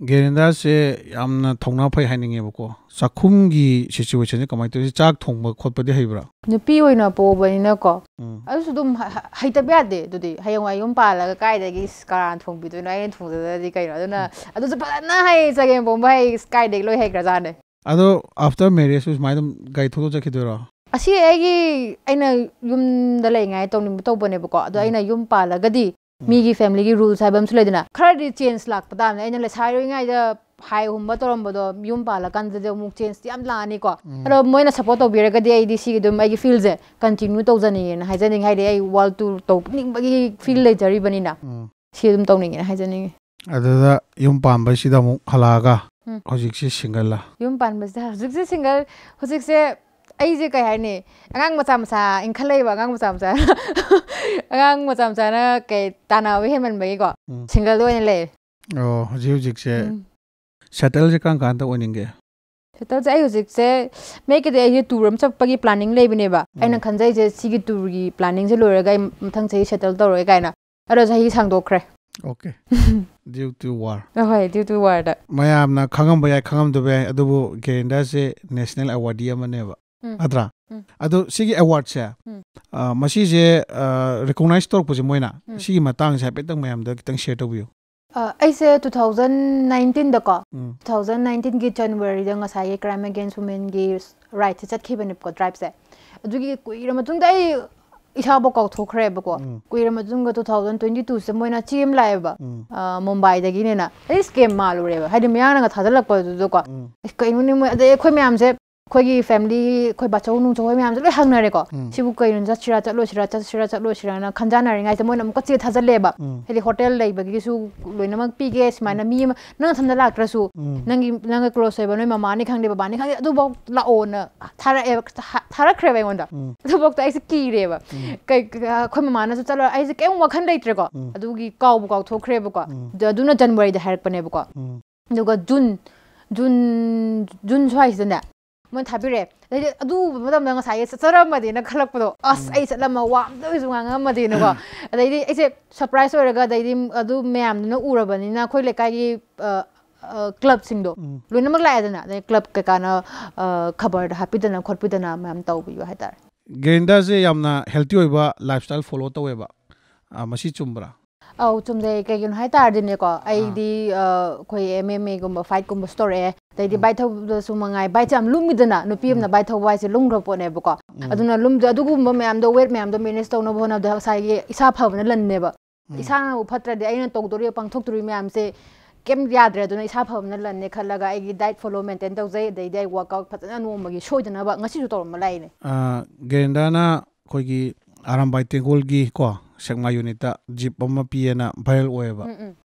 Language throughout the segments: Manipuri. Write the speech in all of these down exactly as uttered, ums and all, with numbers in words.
ꯒꯦꯔꯤꯟꯗꯥꯁꯦ ꯌꯥꯝꯅ ꯊꯧꯅꯥ ꯐꯩ ꯍꯥꯏꯅꯤꯡꯉꯦꯕꯀꯣ꯫ ꯆꯥꯛꯈꯨꯝꯒꯤ ꯁꯤꯆꯨꯋꯦꯁꯟꯁꯦ ꯀꯃꯥꯏꯅ ꯇꯧꯔꯤ? ꯆꯥꯛ ꯊꯣꯡꯕ ꯈꯣꯠꯄꯗꯤ ꯍꯩꯕ꯭ꯔꯥ? ꯅꯨꯄꯤ ꯑꯣꯏꯅ ꯄꯣꯛꯄꯅꯤꯅꯀꯣ꯫ ꯎꯝ꯫ ꯑꯗꯨꯁꯨ ꯑꯗꯨꯝ ꯍ- ꯍ- ꯍꯩꯇꯕ ꯌꯥꯗꯦ꯫ ꯑꯗꯨꯗꯤ ꯍꯌꯦꯡꯋꯥꯏ ꯌꯨꯝ ꯄꯥꯜꯂꯒ ꯀꯥꯏꯗꯒꯤ ꯏꯁ ꯀꯅꯥꯅ ꯊꯣꯡꯕꯤꯗꯣꯏꯅꯣ? ꯑꯩꯅ ꯊꯣꯡꯖꯗ꯭ꯔꯗꯤ ꯀꯩꯅꯣ? ꯑꯗꯨꯅ ꯑꯗꯨꯁꯨ ꯐꯖꯅ ꯍꯩ꯫ ꯆꯒꯦꯝ ꯄꯣꯝꯕ ꯍꯩ꯫ ꯏꯁ ꯀꯥꯏꯗꯒꯤ ꯂꯣꯏ ꯍꯩꯈ꯭ꯔꯖꯥꯠꯅꯦ꯫ ꯑꯗꯣ ꯑꯥꯐꯇꯔ ꯃꯦꯔꯦꯖꯁꯨ ꯁꯨꯃꯥꯏꯅ ꯑꯗꯨꯝ ꯒꯥꯔꯤ ꯊꯧꯗꯣꯛ ꯆꯠꯈꯤꯗꯣꯏꯔꯣ? ꯑꯁꯤ ꯑꯩꯒꯤ, ꯑꯩꯅ ꯌꯨꯝꯗ ꯂꯩꯉꯥꯏ ꯇꯧꯅꯤꯡꯕ ꯇꯧꯕꯅꯦꯕꯀꯣ꯫ ꯑꯗꯣ ꯎꯝ꯫ ꯑꯩꯅ ꯌꯨꯝ ꯄꯥꯜꯂꯒꯗꯤ ꯎꯝ꯫ ꯃꯤꯒꯤ ꯐꯦꯃꯤꯂꯤꯒꯤ ꯔꯨꯜꯁ ꯍꯥꯏꯕ ꯑꯃꯁꯨ ꯂꯩꯗꯅ, ꯈꯔꯗꯤ ꯆꯦꯟꯖ ꯂꯥꯛꯄ ꯇꯥꯕꯅꯦ꯫ ꯑꯩꯅ ꯂꯩꯁꯥꯔꯤꯉꯩꯗ ꯍꯥꯏ ꯍꯨꯝꯕ ꯇꯧꯔꯝꯕꯗꯣ ꯌꯨꯝ ꯄꯥꯜꯂꯀꯥꯟꯗꯗꯤ ꯑꯃꯨꯛ ꯆꯦꯟꯖꯇꯤ ꯌꯥꯝ ꯂꯥꯛꯑꯅꯤꯀꯣ꯫ ꯎꯝ꯫ ꯑꯗꯣ ꯃꯣꯏꯅ ꯁꯞꯄꯣꯔꯠ ꯇꯧꯕꯤꯔꯒꯗꯤ ꯑꯩꯗꯤ ꯁꯤꯒꯤ ꯑꯗꯨꯝ ꯑꯩꯒꯤ ꯐꯤꯜꯁꯦ ꯀꯟꯇꯤꯅ꯭ꯌꯨ ꯇꯧꯖꯅꯤꯡꯉꯦꯅ ꯍꯥꯏꯖꯅꯤꯡꯉꯦ꯫ ꯍꯥꯏꯗꯤ ꯑꯩ ꯋꯥꯔꯜ ꯇꯨꯔ ꯇꯧꯅꯤꯡꯕꯒꯤ ꯐꯤꯜ ꯂꯩꯖꯔꯤꯕꯅꯤꯅ ꯎꯝ꯫ ꯁꯤ ꯑꯗꯨꯝ ꯇꯧꯅꯤꯡꯉꯦꯅ ꯍꯥꯏꯖꯅꯤꯡꯉꯤ꯫ ꯑꯗꯨꯗ ꯌꯨꯝ ꯄꯥꯟꯕꯁꯤꯗ ꯑꯃꯨꯛ ꯍꯜꯂꯛꯑꯒ ꯎꯝ꯫ ꯍꯧꯖꯤꯛꯁꯤ ꯁꯤꯡꯒꯜꯂ? ꯌꯨꯝ ꯄꯥꯟꯕꯁꯤꯗ ꯍꯧꯖꯤꯛꯁꯦ ꯁꯤꯡꯒꯜ, ꯍꯧꯖꯤꯛꯁꯦ ꯑꯩꯁꯦ ꯀꯩ ꯍꯥꯏꯅꯤ, ꯑꯉꯥꯡ ꯃꯆꯥ ꯃꯆꯥ ꯏꯟꯈꯠꯂꯛꯏꯕ, ꯑꯉꯥꯡ ꯃꯆꯥ ꯃꯆꯥ ꯑꯉꯥꯡ ꯃꯆꯥ ꯃꯆꯥꯅ ꯀꯩ ꯇꯥꯟꯅꯕ ꯍꯦꯟꯃꯟꯕꯒꯤꯀꯣ꯫ ꯎꯝ꯫ ꯁꯤꯡꯒꯜꯗ ꯑꯣꯏꯅ ꯂꯩꯔꯦ꯫ ꯑꯣ, ꯍꯧꯖꯤꯛ ꯍꯧꯖꯤꯛꯁꯦ ꯎꯝ꯫ ꯁꯦꯇꯜꯁꯦ ꯀꯔꯝ ꯀꯥꯟꯗ ꯑꯣꯏꯅꯤꯡꯒꯦ? ꯁꯦꯇꯜꯁꯦ ꯑꯩ ꯍꯧꯖꯤꯛꯁꯦ ꯃꯦꯛꯀꯤꯗꯤ ꯑꯩꯁꯦ ꯇꯨꯔ ꯑꯃ ꯆꯠꯄꯒꯤ ꯄ꯭ꯂꯥꯅꯤꯡ ꯂꯩꯕꯅꯦꯕ꯫ ꯎꯝ꯫ ꯑꯩꯅ ꯈꯟꯖꯩꯁꯦ ꯁꯤꯒꯤ ꯇꯨꯔꯒꯤ ꯄ꯭ꯂꯥꯅꯤꯡꯁꯦ ꯂꯣꯏꯔꯒ ꯑꯩ ꯃꯊꯪ ꯆꯍꯤ ꯁꯦꯇꯜ ꯇꯧꯔꯒꯦ ꯀꯥꯏꯅ꯫ ꯑꯗꯣ ꯆꯍꯤ ꯁꯥꯡꯗꯣꯛꯈ꯭ꯔꯦ꯫ Okay. Due to war. ꯑꯍꯣꯏ, due to warꯗ꯫ ꯃꯌꯥꯝꯅ ꯈꯪꯉꯝꯕ ꯌꯥꯏ, ꯈꯪꯉꯝꯗꯕ ꯌꯥꯏ, ꯑꯗꯨꯕꯨ ꯒꯦꯔꯤꯟꯗꯥꯁꯦ ꯅꯦꯁꯅꯦꯜ ꯑꯦꯋꯥꯔꯗꯤ ꯑꯃꯅꯦꯕ, ꯎꯝ꯫ ꯅꯠꯇ꯭ꯔꯥ? ꯎꯝ꯫ ꯑꯗꯣ ꯁꯤꯒꯤ ꯑꯦꯋꯥꯔꯗꯁꯦ, ꯎꯝ꯫ ꯑ, ꯃꯁꯤꯁꯦ ꯔꯤꯀꯣꯛꯅꯥꯏꯁ ꯇꯧꯔꯛꯄꯁꯦ ꯃꯣꯏꯅ, ꯎꯝ꯫ ꯁꯤꯒꯤ ꯃꯇꯥꯡꯁꯦ ꯍꯥꯏꯐꯦꯠꯇꯪ ꯃꯌꯥꯝꯗ ꯈꯤꯇꯪ ꯁꯤꯌꯔ ꯇꯧꯕꯤꯌꯨ꯫ ꯑ, ꯑꯩꯁꯦ two thousand nineteenꯗꯀꯣ, ꯎꯝ꯫ two thousand nineteenꯒꯤ Januaryꯗ ꯉꯁꯥꯏꯒꯤ Crime Against Womenꯒꯤ rightꯁꯦ ꯆꯠꯈꯤꯕꯅꯦꯕꯀꯣ, driveꯁꯦ꯫ ꯑꯗꯨꯒꯤ ꯀꯨꯏꯔ ꯃꯇꯨꯡꯗ ꯑꯩ ꯏꯁꯥꯐꯥꯎ ꯀꯥꯎꯊꯣꯛꯈ꯭ꯔꯦꯕꯀꯣ꯫ ꯎꯝ꯫ ꯀꯨꯏꯔ ꯃꯇꯨꯡꯗ two thousand twenty twoꯁꯤꯗ ꯃꯣꯏꯅ ꯆꯦ ꯑꯃ ꯂꯥꯛꯑꯦꯕ꯫ ꯎꯝ꯫ ꯑ, ꯃꯨꯝꯕꯥꯏꯗꯒꯤꯅꯦꯅ꯫ ꯑꯩ scam ꯃꯥꯜꯂꯨꯔꯦꯕ꯫ ꯍꯥꯏꯗꯤ ꯃꯌꯥꯡꯅꯒ ꯊꯥꯖꯤꯜꯂꯛꯄꯗꯨꯗꯀꯣ꯫ ꯎꯝ꯫ ꯑꯁ, ꯀꯩꯅꯣꯅꯦ ꯃꯣꯏ, ꯑꯗꯩ ꯑꯩꯈꯣꯏ ꯃꯌꯥꯝꯁꯦ, ꯑꯩꯈꯣꯏꯒꯤ family, ꯑꯩꯈꯣꯏ ꯕꯥꯆꯧ ꯅꯨꯡꯆꯧ ꯍꯣꯏ ꯃꯌꯥꯝꯁꯦ ꯂꯣꯏ ꯍꯪꯅꯔꯦꯀꯣ꯫ ꯎꯝ꯫ ꯁꯤꯕꯨ ꯀꯩꯅꯣ, ꯆꯠꯁꯤꯔꯥ ꯆꯠꯂꯣꯏꯁꯤꯔꯥ, ꯆꯠꯁꯤꯔꯥ ꯆꯠꯂꯣꯏꯁꯤꯔꯥꯅ ꯈꯟꯖꯥꯟꯅꯔꯤꯉꯩꯗ ꯃꯣꯏꯅ ꯑꯃꯨꯛꯀ ꯆꯦ ꯊꯥꯖꯤꯜꯂꯦꯕ꯫ ꯎꯝ꯫ ꯍꯥꯏꯗꯤ ꯍꯣꯇꯦꯜ ꯂꯩꯕꯒꯤꯁꯨ ꯂꯣꯏꯅꯃꯛ ꯄꯤꯒꯦ, ꯁꯨꯃꯥꯏꯅ ꯃꯤ ꯑꯃ ꯅꯪ ꯅꯊꯟꯗ ꯂꯥꯛꯇ꯭ꯔꯁꯨ ꯎꯝ꯫ ꯅꯪꯒꯤ, ꯅꯪꯒ close ꯑꯣꯏꯕ ꯅꯣꯏ ꯃꯃꯥꯅꯤ ꯈꯪꯗꯦ, ꯕꯕꯥꯅꯤ ꯈꯪꯗꯦ, ꯑꯗꯨꯐꯥꯎ ꯂꯥꯛꯑꯣꯅ ꯊꯥꯔꯛꯑꯦꯕ, ꯊꯥ-, ꯊꯥꯔꯛꯈ꯭ꯔꯦꯕ ꯑꯩꯉꯣꯟꯗ꯫ ꯎꯝ꯫ ꯑꯗꯨꯐꯥꯎꯗ ꯑꯩꯁꯦ ꯀꯤꯔꯦꯕ꯫ ꯎꯝ꯫ ꯀꯩ, ꯑꯩꯈꯣꯏ ꯃꯃꯥꯅꯁꯨ ꯆꯠꯂꯣ, ꯑꯩꯁꯦ ꯀꯩꯝ ꯋꯥꯈꯜ ꯂꯩꯇ꯭ꯔꯦꯀꯣ꯫ ꯎꯝ꯫ ꯑꯗꯨꯒꯤ ꯀꯥꯎꯕꯨ ꯀꯥꯎꯊꯣꯛꯈ꯭ꯔꯦꯕꯀꯣ꯫ ꯎꯝ꯫ ꯑꯗꯨ-, ꯑꯗꯨꯅ Januaryꯗ ꯍꯥꯏꯔꯛꯄꯅꯦꯕꯀꯣ꯫ ꯎꯝ꯫ ꯑꯗꯨꯒ June, June, June ꯁ꯭ꯋꯥꯏꯁꯤꯗꯅꯦ ꯃꯣꯏꯅ ꯊꯥꯕꯤꯔꯛꯑꯦ꯫ ꯑꯗꯩꯗꯤ ꯑꯗꯨ ꯃꯇꯝꯗ ꯉꯁꯥꯏꯒꯤ ꯆꯠꯆꯔꯝꯃꯗꯤꯅ ꯈꯜꯂꯛꯄꯗꯣ, ꯑꯁ, ꯎꯝ꯫ ꯑꯩ ꯆꯠꯂꯝꯃ ꯋꯥ ꯑꯝꯇ ꯑꯣꯏꯁꯨ ꯉꯥꯡꯉꯝꯃꯗꯤꯅꯀꯣ꯫ ꯑꯗꯩꯗꯤ ꯑꯩꯁꯦ surprise ꯑꯣꯏꯔꯒ, ꯑꯗꯩꯗꯤ ꯑꯗꯨ ꯃꯌꯥꯝꯗꯨꯅ ꯎꯔꯕꯅꯤꯅ ꯑꯩꯈꯣꯏ ꯂꯩꯀꯥꯏꯒꯤ, ꯑ, ꯀ꯭ꯂꯕꯁꯤꯡꯗꯣ ꯂꯣꯏꯅꯃꯛ ꯂꯥꯛꯑꯦꯗꯅ, ꯑꯗꯩ ꯀ꯭ꯂꯕ ꯀꯩꯀꯥꯅ ꯈꯕꯔꯗ ꯍꯥꯞꯄꯤꯗꯅ ꯈꯣꯠꯄꯤꯗꯅ ꯃꯌꯥꯝ ꯇꯧꯕꯤꯌꯨ ꯍꯥꯏꯇꯥꯔꯦ꯫ ꯒꯦꯔꯤꯟꯗꯥꯁꯦ ꯌꯥꯝꯅ ꯍꯦꯜꯇꯤ ꯑꯣꯏꯕ ꯂꯥꯏꯐ ꯁ꯭ꯇꯥꯏꯜ ꯐꯣꯂꯣ ꯇꯧꯋꯦꯕ꯫ ꯑ, ꯃꯁꯤ ꯆꯨꯝꯕ꯭ꯔꯥ? ꯑꯧ, ꯆꯨꯝꯖꯩ꯫ ꯀꯩꯒꯤꯅꯣ ꯍꯥꯏ ꯇꯥꯔꯗꯤꯅꯦꯀꯣ, ꯑꯩꯗꯤ ꯑ, ꯑꯩꯈꯣꯏ ꯑꯦꯝ ꯑꯦꯝ ꯑꯦꯒꯨꯝꯕ ꯐꯥꯏꯠꯀꯨꯝꯕꯁꯨ ꯇꯧꯔꯛꯑꯦ꯫ ꯑꯗꯩꯗꯤ ꯕꯥꯏꯛ ꯊꯧꯕꯗꯁꯨ ꯃꯉꯥꯏ, ꯕꯥꯏꯛꯁꯦ ꯌꯥꯝ ꯂꯨꯝꯃꯤꯗꯅ, ꯅꯨꯄꯤ ꯑꯃꯅ ꯕꯥꯏꯛ ꯊꯧꯕ ꯍꯥꯏꯁꯦ ꯂꯨꯝꯈ꯭ꯔ ꯄꯣꯠꯅꯦꯕꯀꯣ꯫ ꯑꯗꯨꯅ ꯂꯨꯝꯗ ꯑꯗꯨꯒꯨꯝꯕ ꯃꯌꯥꯝꯗꯣ, ꯋꯦꯠ ꯃꯌꯥꯝꯗꯣ ꯃꯦꯅꯦꯖ ꯇꯧꯅꯕ ꯍꯣꯠꯅꯕꯗ ꯉꯁꯥꯏꯒꯤ ꯏꯁꯥ ꯐꯕꯅ ꯂꯟꯅꯦꯕ꯫ ꯏꯁꯥꯅꯕꯨ ꯐꯠꯇ꯭ꯔꯗꯤ ꯑꯩꯅ ꯇꯧꯗꯣꯔꯤꯕ, ꯄꯥꯡꯊꯣꯛꯇꯣꯔꯤꯕ ꯃꯌꯥꯝꯁꯦ ꯀꯩꯝ ꯌꯥꯗ꯭ꯔꯦ꯫ ꯑꯗꯨꯅ ꯏꯁꯥ ꯐꯕꯅ ꯂꯟꯅꯦ ꯈꯜꯂꯒ ꯑꯩꯒꯤ ꯗꯥꯏꯠ ꯐꯣꯂꯣ ꯃꯦꯟꯇꯦꯟ ꯇꯧꯖꯩ꯫ ꯑꯗꯩꯗꯤ ꯑꯩ ꯋꯥꯔꯛꯑꯥꯎꯠ ꯐꯖꯅ ꯅꯣꯡꯃꯒꯤ ꯁꯣꯏꯗꯅꯕ ꯉꯁꯤꯁꯨ ꯇꯧꯔꯝꯕ ꯂꯥꯛꯏꯅꯦ꯫ ꯑ, ꯒꯦꯔꯤꯟꯗꯥꯅ ꯑꯩꯈꯣꯏꯒꯤ ꯑꯔꯥꯝꯕꯥꯏ ꯇꯦꯡꯒꯣꯜꯒꯤ ꯀꯣ, ꯁꯦꯛꯃꯥꯏ ꯌꯨꯅꯤꯠꯇ ꯖꯤꯞ ꯑꯃ ꯄꯤꯌꯦꯅ ꯚꯥꯏꯔꯦꯜ ꯑꯣꯏꯌꯦꯕ꯫ ꯎꯝ, ꯎꯝ꯫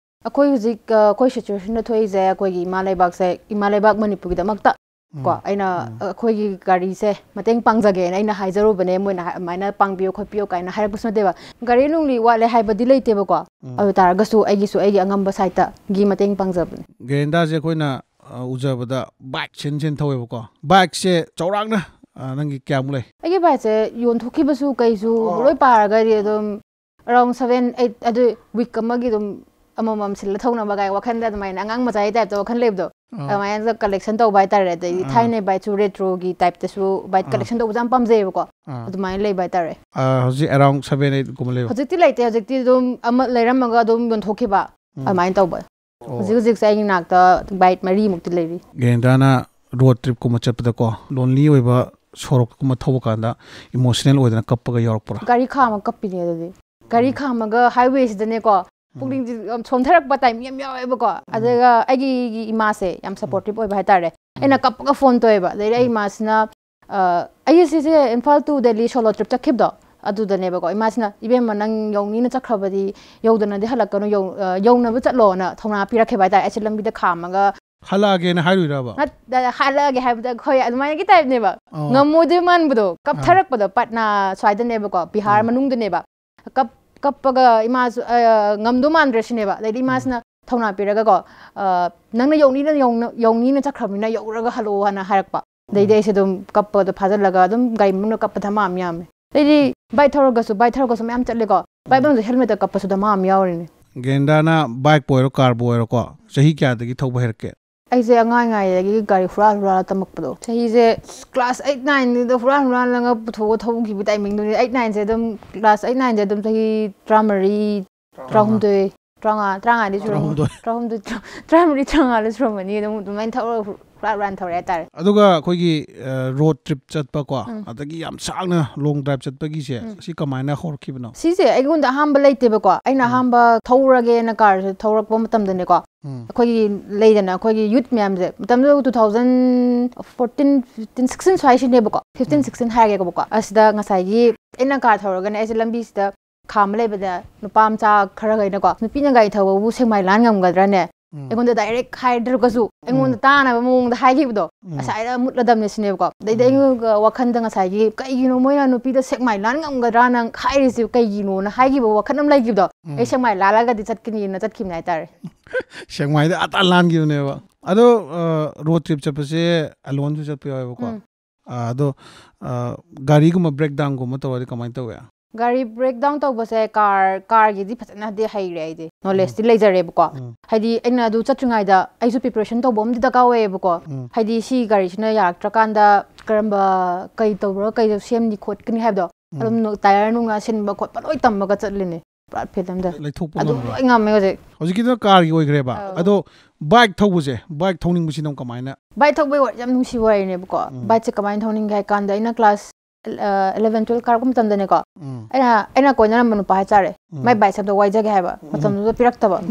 ꯑꯩꯈꯣꯏ ꯍꯧꯖꯤꯛ, ꯑ, ꯑꯩꯈꯣꯏ ꯁꯤꯆꯨꯋꯦꯁꯟꯗ ꯊꯣꯛꯏꯁꯦ, ꯑꯩꯈꯣꯏꯒꯤ ꯏꯃꯥ ꯂꯩꯕꯥꯛꯁꯦ, ꯏꯃꯥ ꯂꯩꯕꯥꯛ ꯃꯅꯤꯄꯨꯔꯒꯤꯗꯃꯛꯇ ꯀꯣ, ꯎꯝ, ꯑꯩꯅ, ꯎꯝ꯫ ꯑꯩꯈꯣꯏꯒꯤ ꯒꯥꯔꯤꯁꯦ ꯃꯇꯦꯡ ꯄꯥꯡꯖꯒꯦꯅ ꯑꯩꯅ ꯍꯥꯏꯖꯔꯨꯕꯅꯦ꯫ ꯃꯣꯏꯅ ꯍꯥꯏ-, ꯑꯗꯨꯃꯥꯏꯅ ꯄꯥꯡꯕꯤꯌꯨ ꯈꯣꯠꯄꯤꯌꯨ ꯀꯥꯏꯅ ꯍꯥꯏꯔꯛꯄꯁꯨ ꯅꯠꯇꯦꯕ꯫ ꯒꯥꯔꯤ ꯅꯨꯡꯂꯤ ꯋꯥꯠꯂꯦ ꯍꯥꯏꯕꯗꯤ ꯂꯩꯇꯦꯕꯀꯣ꯫ ꯎꯝ꯫ ꯑꯗꯨ ꯇꯥꯔꯒꯁꯨ ꯑꯩꯒꯤꯁꯨ ꯑꯩꯒꯤ ꯑꯉꯝꯕ ꯁꯥꯏꯠꯇꯒꯤ ꯃꯇꯦꯡ ꯄꯥꯡꯖꯕꯅꯦ꯫ ꯒꯦꯔꯤꯟꯗꯥꯁꯦ ꯑꯩꯈꯣꯏꯅ, ꯑ, ꯎꯖꯕꯗ ꯕꯥꯏꯛ ꯁꯦꯟ ꯁꯦꯟ ꯊꯧꯋꯦꯕꯀꯣ꯫ ꯕꯥꯏꯛꯁꯦ ꯆꯥꯎꯔꯥꯛꯅ, ꯑ, ꯅꯪꯒꯤ ꯀꯌꯥꯃꯨꯛ ꯂꯩ? ꯑꯩꯒꯤ ꯕꯥꯏꯛꯁꯦ ꯌꯣꯟꯊꯣꯛꯈꯤꯕꯁꯨ ꯀꯩꯁꯨ ꯑꯣ꯫ ꯂꯣꯏ ꯄꯥꯔꯒꯗꯤ ꯑꯗꯨꯝ around seven, eight, ꯑꯗꯨ ꯋꯤꯛ ꯑꯃꯒꯤ ꯑꯗꯨꯝ ꯑꯃꯃꯝ ꯁꯤꯜꯂ ꯊꯧꯅꯕ ꯀꯥꯏ ꯋꯥꯈꯟꯗ ꯑꯗꯨꯃꯥꯏꯅ ꯑꯉꯥꯡ ꯃꯆꯥꯒꯤ ꯇꯥꯏꯞꯇ ꯋꯥꯈꯜ ꯂꯩꯕꯗꯣ, ꯑꯥ꯫ ꯑꯗꯨꯃꯥꯏꯅ ꯀꯂꯦꯛꯁꯟ ꯇꯧꯕ ꯍꯥꯏꯇꯥꯔꯦ꯫ ꯑꯗꯩꯗꯤ ꯑꯥ꯫ ꯊꯥꯏꯅ ꯕꯥꯏꯛꯁꯨ ꯔꯦꯇ꯭ꯔꯣꯒꯤ ꯇꯥꯏꯞꯇꯁꯨ ꯕꯥꯏꯛ ꯑꯥ꯫ ꯀꯂꯦꯛꯁꯟ ꯇꯧꯕꯁꯦ ꯌꯥꯝ ꯄꯥꯝꯖꯩꯌꯦꯕꯀꯣ꯫ ꯑꯥ꯫ ꯑꯗꯨꯃꯥꯏꯅ ꯂꯩꯕ ꯍꯥꯏꯇꯥꯔꯦ꯫ ꯑꯥ, ꯍꯧꯖꯤꯛ around seven, eight ꯀꯨꯝꯕ ꯂꯩꯕ? ꯍꯧꯖꯤꯛꯇꯤ ꯂꯩꯇꯦ꯫ ꯍꯧꯖꯤꯛꯇꯤ ꯑꯗꯨꯝ ꯑꯃ ꯂꯩꯔꯝꯃꯒ ꯑꯗꯨꯝ ꯌꯣꯟꯊꯣꯛꯈꯤꯕ, ꯎꯝ꯫ ꯑꯗꯨꯃꯥꯏꯅ ꯇꯧꯕ꯫ ꯑꯣ꯫ ꯍꯧꯖꯤꯛ ꯍꯧꯖꯤꯛꯁꯦ ꯑꯩꯒꯤ ꯅꯥꯛꯇ ꯕꯥꯏꯛ ꯃꯔꯤꯃꯨꯛꯇꯤ ꯂꯩꯔꯤ꯫ ꯒꯦꯔꯤꯟꯗꯥꯅ ꯔꯣꯗ ꯇ꯭ꯔꯤꯞꯀꯨꯝꯕ ꯆꯠꯄꯗꯀꯣ, ꯂꯣꯟꯂꯤ ꯑꯣꯏꯕ ꯁꯣꯔꯣꯛꯀꯨꯝꯕ ꯊꯧꯕ ꯀꯥꯟꯗ ꯏꯃꯣꯁꯅꯦꯜ ꯑꯣꯏꯗꯅ ꯀꯞꯄꯒ ꯌꯥꯎꯔꯛꯄ꯭ꯔꯥ? ꯒꯥꯔꯤ ꯈꯥꯝꯃ ꯀꯞꯄꯤꯅꯦ ꯑꯗꯨꯗꯤ꯫ ꯒꯥꯔꯤ ꯎꯝ꯫ ꯈꯥꯝꯃꯒ ꯍꯥꯏꯋꯦꯁꯤꯗꯅꯦꯀꯣ, ꯎꯝ꯫ ꯄꯨꯛꯅꯤꯡꯁꯦ ꯌꯥꯝ ꯁꯣꯟꯊꯔꯛꯄ ꯇꯥꯏꯃꯤꯡ ꯌꯥꯝ ꯌꯥꯎꯋꯦꯕꯀꯣ꯫ ꯎꯝ꯫ ꯑꯗꯨꯒ ꯑꯩꯒꯤ ꯏꯃꯥꯁꯦ ꯌꯥꯝ ꯎꯝ꯫ ꯁꯄꯣꯔꯇꯤꯞ ꯑꯣꯏꯕ ꯍꯥꯏꯇꯥꯔꯦ꯫ ꯎꯝ꯫ ꯑꯩꯅ ꯀꯞꯄꯒ ꯐꯣꯟ ꯇꯧꯋꯦꯕ꯫ ꯑꯗꯩꯗꯤ ꯑꯩ ꯎꯝ꯫ ꯏꯃꯥꯁꯤꯅ, ꯑ, ꯑꯩꯒꯤ ꯁꯤꯁꯦ Imphal to Delhi solo trip ꯆꯠꯈꯤꯕꯗꯣ, ꯑꯗꯨꯗꯅꯦꯕꯀꯣ, ꯏꯃꯥꯁꯤꯅ, "ꯏꯕꯦꯝꯃ, ꯅꯪ ꯌꯧꯅꯤꯅ ꯆꯠꯈ꯭ꯔꯕꯗꯤ ꯌꯧꯗꯅꯗꯤ ꯍꯜꯂꯛꯀꯅꯨ, ꯌꯧ-, ꯑ, ꯌꯧꯅꯕ ꯆꯠꯂꯣꯅ" ꯊꯧꯅꯥ ꯄꯤꯔꯛꯈꯤꯕ ꯍꯥꯏꯇꯥꯔꯦ꯫ ꯑꯩꯁꯦ ꯂꯝꯕꯤꯗ ꯈꯥꯝꯃꯒ ꯍꯜꯂꯛꯑꯒꯦꯅ ꯍꯥꯏꯔꯨꯏꯔꯕ? ꯅꯠ-, ꯍꯜꯂꯛꯑꯒꯦ ꯍꯥꯏꯕꯗ, ꯍꯣꯏ, ꯑꯗꯨꯃꯥꯏꯅꯒꯤ ꯇꯥꯏꯞꯅꯦꯕ꯫ ꯑꯣ꯫ ꯉꯝꯃꯣꯏꯗꯣꯏ ꯃꯥꯟꯕꯗꯣ, ꯑꯥ꯫ ꯀꯞꯊꯔꯛꯄꯗꯣ, ꯄꯠꯅꯥ ꯁ꯭ꯋꯥꯏꯗꯅꯦꯕꯀꯣ, ꯕꯤꯍꯥꯔ ꯑꯥ꯫ ꯃꯅꯨꯡꯗꯅꯦꯕ꯫ ꯀꯞ-, ꯀꯞꯄꯒ ꯏꯃꯥꯁꯨ, ꯑ, ꯉꯝꯗꯧ ꯃꯥꯟꯗ꯭ꯔꯦ ꯁꯤꯅꯦꯕ꯫ ꯑꯗꯩꯗꯤ ꯎꯝ꯫ ꯏꯃꯥꯁꯤꯅ ꯊꯧꯅꯥ ꯄꯤꯔꯒꯀꯣ, ꯑ, "ꯅꯪꯅ ꯌꯧꯅꯤꯅ ꯌꯧꯅ-, ꯌꯧꯅꯤꯅ ꯆꯠꯈ꯭ꯔꯕꯅꯤꯅ ꯌꯧꯔꯒ ꯍꯜꯂꯛꯑꯣ" ꯍꯥꯏꯅ ꯍꯥꯏꯔꯛꯄ꯫ ꯑꯗꯩꯗꯤ ꯎꯝ꯫ ꯑꯩꯁꯦ ꯑꯗꯨꯝ ꯀꯞꯄꯗꯣ ꯐꯥꯖꯤꯜꯂꯒ ꯑꯗꯨꯝ ꯒꯥꯔꯤ ꯃꯅꯨꯡꯗ ꯀꯞꯄ ꯙꯃꯥ ꯑꯃ ꯌꯥꯝꯃꯦ꯫ ꯑꯗꯩꯗꯤ ꯕꯥꯏꯛ ꯊꯧꯔꯒꯁꯨ, ꯕꯥꯏꯛ ꯊꯧꯔꯒꯁꯨ ꯃꯌꯥꯝ ꯆꯠꯂꯦꯀꯣ꯫ ꯕꯥꯏꯛ ꯎꯝ꯫ ꯃꯅꯨꯡꯗ ꯍꯦꯜꯃꯦꯠꯇ ꯀꯞꯄꯁꯨ ꯙꯃꯥ ꯑꯃ ꯌꯥꯎꯔꯤꯅꯦ꯫ ꯒꯦꯟꯗꯥꯅ ꯕꯥꯏꯛꯄꯨ ꯑꯣꯏꯔꯣ, ꯀꯥꯔꯕꯨ ꯑꯣꯏꯔꯣꯀꯣ, ꯆꯍꯤ ꯀꯌꯥꯗꯒꯤ ꯊꯧꯕ ꯍꯩꯔꯛꯀꯦ? ꯑꯩꯁꯦ ꯑꯉꯥꯡ ꯑꯣꯏꯔꯤꯉꯩꯗꯒꯤ ꯒꯥꯔꯤ ꯍꯨꯔꯥꯟ ꯍꯨꯔꯥꯜꯂ ꯇꯝꯃꯛꯄꯗꯣ, ꯆꯍꯤꯁꯦ ꯀ꯭ꯂꯥꯁ ꯑꯩꯠ ꯅꯥꯏꯟꯗꯨꯗ ꯍꯨꯔꯥꯟ ꯍꯨꯔꯥꯜꯂꯒ ꯄꯨꯊꯣꯛꯑ ꯊꯧꯈꯤꯕ ꯇꯥꯏꯃꯤꯡꯗꯨꯅꯤ꯫ ꯑꯩꯠ ꯅꯥꯏꯟꯁꯦ ꯑꯗꯨꯝ, ꯀ꯭ꯂꯥꯁ ꯑꯩꯠ ꯅꯥꯏꯟꯁꯦ ꯑꯗꯨꯝ ꯆꯍꯤ ꯇꯔꯥꯃꯔꯤ, ꯇꯔꯥꯍꯨꯝꯗꯣꯏ, ꯇꯔꯥꯃꯉꯥ, ꯇꯔꯥꯃꯉꯥꯗꯤ ꯁꯨꯔꯝꯃꯅꯤ꯫ ꯇꯔꯥꯍꯨꯝꯗꯣꯏ꯫ ꯇꯔꯥꯍꯨꯝꯗꯣꯏ, ꯇꯔꯥ- ꯇꯔꯥꯃꯔꯤ, ꯇꯔꯥꯃꯉꯥꯗꯤ ꯁꯨꯔꯝꯃꯅꯤ꯫ ꯑꯗꯨꯝ ꯑꯗꯨꯃꯥꯏꯅ ꯊꯧꯔꯒ ꯍꯨꯔꯥꯟ ꯍꯨꯔꯥꯟ ꯊꯧꯔꯦ ꯍꯥꯏꯇꯥꯔꯦ꯫ ꯑꯗꯨꯒ ꯑꯩꯈꯣꯏꯒꯤ ꯔꯣꯗ ꯇ꯭ꯔꯤꯞ ꯆꯠꯄꯀꯣ, ꯑꯗꯒꯤ ꯌꯥꯝ ꯁꯥꯡꯅ ꯂꯣꯡ ꯗ꯭ꯔꯥꯏꯚ ꯆꯠꯄꯒꯤꯁꯦ, ꯁꯤ ꯀꯃꯥꯏꯅ ꯍꯧꯔꯛꯈꯤꯕꯅꯣ? ꯁꯤꯁꯦ ꯑꯩꯉꯣꯟꯗ ꯑꯍꯥꯟꯕ ꯂꯩꯇꯦꯕꯀꯣ꯫ ꯑꯩꯅ ꯑꯍꯥꯟꯕ ꯊꯧꯔꯒꯦꯅ ꯀꯥꯔꯁꯦ ꯊꯧꯔꯛꯄ ꯃꯇꯝꯗꯅꯦꯀꯣ, ꯎꯝ꯫ ꯑꯩꯈꯣꯏꯒꯤ ꯂꯩꯗꯅ, ꯑꯩꯈꯣꯏꯒꯤ ꯌꯨꯠ ꯃꯌꯥꯝꯁꯦ, ꯃꯇꯝꯗꯨꯗ two thousand fourteen, fifteen, sixteen ꯁ꯭ꯋꯥꯏꯁꯤꯅꯦꯕꯀꯣ, ꯐꯤꯐꯇꯤꯟ, ꯁꯤꯛꯁꯇꯤꯟ ꯍꯥꯏꯔꯒꯦꯀꯣ꯫ ꯑꯁꯤꯗ ꯉꯁꯥꯏꯒꯤ ꯑꯩꯅ ꯀꯥꯔ ꯊꯧꯔꯒꯅꯦ, ꯑꯩꯁꯦ ꯂꯝꯕꯤꯁꯤꯗ ꯈꯥꯝꯕ ꯂꯩꯕꯗ ꯅꯨꯄꯥ ꯃꯆꯥ ꯈꯔꯈꯩꯅꯀꯣ, "ꯅꯨꯄꯤꯅ ꯒꯥꯔꯤ ꯊꯧꯕꯕꯨ ꯁꯦꯛꯃꯥꯏ ꯂꯥꯟ ꯉꯝꯒꯗ꯭ꯔꯅꯦ?" ꯎꯝ꯫ ꯑꯩꯉꯣꯟꯗ ꯗꯥꯏꯔꯦꯛ ꯍꯥꯏꯗ꯭ꯔꯒꯁꯨ, ꯑꯩꯉꯣꯟꯗ ꯇꯥꯅꯕ ꯃꯑꯣꯡꯗ ꯍꯥꯏꯈꯤꯕꯗꯣ, ꯎꯝ꯫ ꯉꯁꯥꯏꯗ ꯃꯨꯠꯂꯗꯝꯅꯦ ꯁꯤꯅꯦꯕꯀꯣ꯫ ꯑꯗꯩꯗꯤ ꯑꯩꯒ ꯋꯥꯈꯟꯗ ꯉꯁꯥꯏꯒꯤ, "ꯀꯩꯒꯤꯅꯣ ꯃꯣꯏꯅ ꯅꯨꯄꯤꯗ ꯁꯦꯛꯃꯥꯏ ꯂꯥꯟ ꯉꯝꯒꯗ꯭ꯔꯥꯅ ꯍꯥꯏꯔꯤꯁꯤ ꯀꯩꯒꯤꯅꯣꯅ?" ꯍꯥꯏꯈꯤꯕ ꯋꯥꯈꯜ ꯑꯃ ꯂꯩꯈꯤꯕꯗꯣ, ꯎꯝ꯫ "ꯑꯩ ꯁꯦꯛꯃꯥꯏ ꯂꯥꯜꯂꯒꯗꯤ ꯆꯠꯀꯅꯤꯅ" ꯆꯠꯈꯤꯕꯅꯦ ꯍꯥꯏꯇꯥꯔꯦ꯫ ꯁꯦꯛꯃꯥꯏꯗ ꯑꯇꯥ ꯂꯥꯟꯈꯤꯕꯅꯦꯕ꯫ ꯑꯗꯣ ꯔꯣꯗ ꯇ꯭ꯔꯤꯞ ꯆꯠꯄꯁꯦ ꯑꯂꯣꯟꯁꯨ ꯆꯠꯄ ꯌꯥꯎꯋꯦꯕꯀꯣ꯫ ꯎꯝ꯫ ꯑ, ꯑꯗꯣ ꯑ, ꯒꯥꯔꯤꯒꯨꯝꯕ ꯕ꯭ꯔꯦꯛ ꯗꯥꯎꯟꯒꯨꯝꯕ ꯇꯧꯔꯗꯤ ꯀꯃꯥꯏꯅ ꯇꯧꯋꯦ? ꯒꯥꯔꯤ ꯕ꯭ꯔꯦꯛ ꯗꯥꯎꯟ ꯇꯧꯕꯁꯦ, ꯀꯥꯔ, ꯀꯥꯔꯒꯤꯗꯤ ꯐꯖꯅꯗꯤ ꯍꯩꯔꯦ ꯑꯩꯗꯤ, ꯅꯣꯂꯦꯖꯇꯤ ꯂꯩꯖꯔꯦꯕꯀꯣ꯫ ꯎꯝ꯫ ꯍꯥꯏꯗꯤ ꯑꯩꯅ ꯑꯗꯨ ꯆꯠꯇ꯭ꯔꯤꯉꯩꯗ ꯑꯩꯁꯨ ꯄ꯭ꯔꯤꯄꯦꯔꯦꯁꯟ ꯇꯧꯕ ꯑꯃꯗꯤ ꯗꯔꯀꯥꯔ ꯑꯣꯏꯌꯦꯕꯀꯣ꯫ ꯎꯝ꯫ ꯍꯥꯏꯗꯤ ꯁꯤ ꯒꯥꯔꯤꯁꯤꯅ ꯌꯥꯔꯛꯇ꯭ꯔꯀꯥꯟꯗ ꯀꯔꯝꯕ, ꯀꯩ ꯇꯧꯔꯒ ꯀꯩꯗ ꯁꯦꯝꯅꯤ ꯈꯣꯠꯀꯅꯤ ꯍꯥꯏꯕꯗꯣ, ꯑꯗꯨꯝ ꯅꯣ-, ꯇꯥꯌꯔ ꯅꯨꯡꯅ ꯁꯤꯟꯕ ꯈꯣꯠꯄ ꯂꯣꯏ ꯇꯝꯃꯒ ꯆꯠꯂꯤꯅꯦ ꯄꯨꯔꯥ ꯐꯤꯜ ꯑꯝꯗ꯫ ꯂꯩꯊꯣꯛꯄ ꯑꯗꯨ ꯉꯝꯕ꯭ꯔꯣ? ꯂꯣꯏ ꯉꯝꯃꯦ ꯍꯧꯖꯤꯛ꯫ ꯍꯧꯖꯤꯛꯀꯤꯗꯨꯅ ꯀꯥꯔꯒꯤ ꯑꯣꯏꯈ꯭ꯔꯦꯕ꯫ ꯑꯧ꯫ ꯑꯗꯣ ꯕꯥꯏꯛ ꯊꯧꯕꯁꯦ, ꯕꯥꯏꯛ ꯊꯧꯅꯤꯡꯕꯁꯤꯅ ꯑꯃꯨꯛ ꯀꯃꯥꯏꯅ? ꯕꯥꯏꯛ ꯊꯧꯕꯒꯤ ꯋꯥꯔꯤ ꯌꯥꯝ ꯅꯨꯡꯁꯤꯕ ꯋꯥꯔꯤꯅꯦꯕꯀꯣ꯫ ꯕꯥꯏꯛꯁꯦ ꯀꯃꯥꯏꯅ ꯊꯧꯅꯤꯡꯒꯦ ꯍꯥꯏ ꯀꯥꯟꯗ, ꯑꯩꯅ ꯀ꯭ꯂꯥꯁ ꯑꯦꯂꯚꯦꯟ, ꯇꯨꯋꯦꯜꯞ ꯀꯥꯔꯛꯄ ꯃꯇꯝꯗꯅꯦꯀꯣ, ꯎꯝ꯫ ꯑꯩꯅ, ꯑꯩꯅ ꯀꯣꯏꯅꯔꯝꯕ ꯅꯨꯄꯥ ꯍꯥꯏꯇꯥꯔꯦ, ꯃꯥꯏ ꯕꯥꯏꯛꯁꯦ ꯑꯝꯇ ꯋꯥꯏꯖꯒꯦ ꯍꯥꯏꯕ, ꯃꯇꯝꯗꯨꯗ ꯄꯤꯔꯛꯇꯕ꯫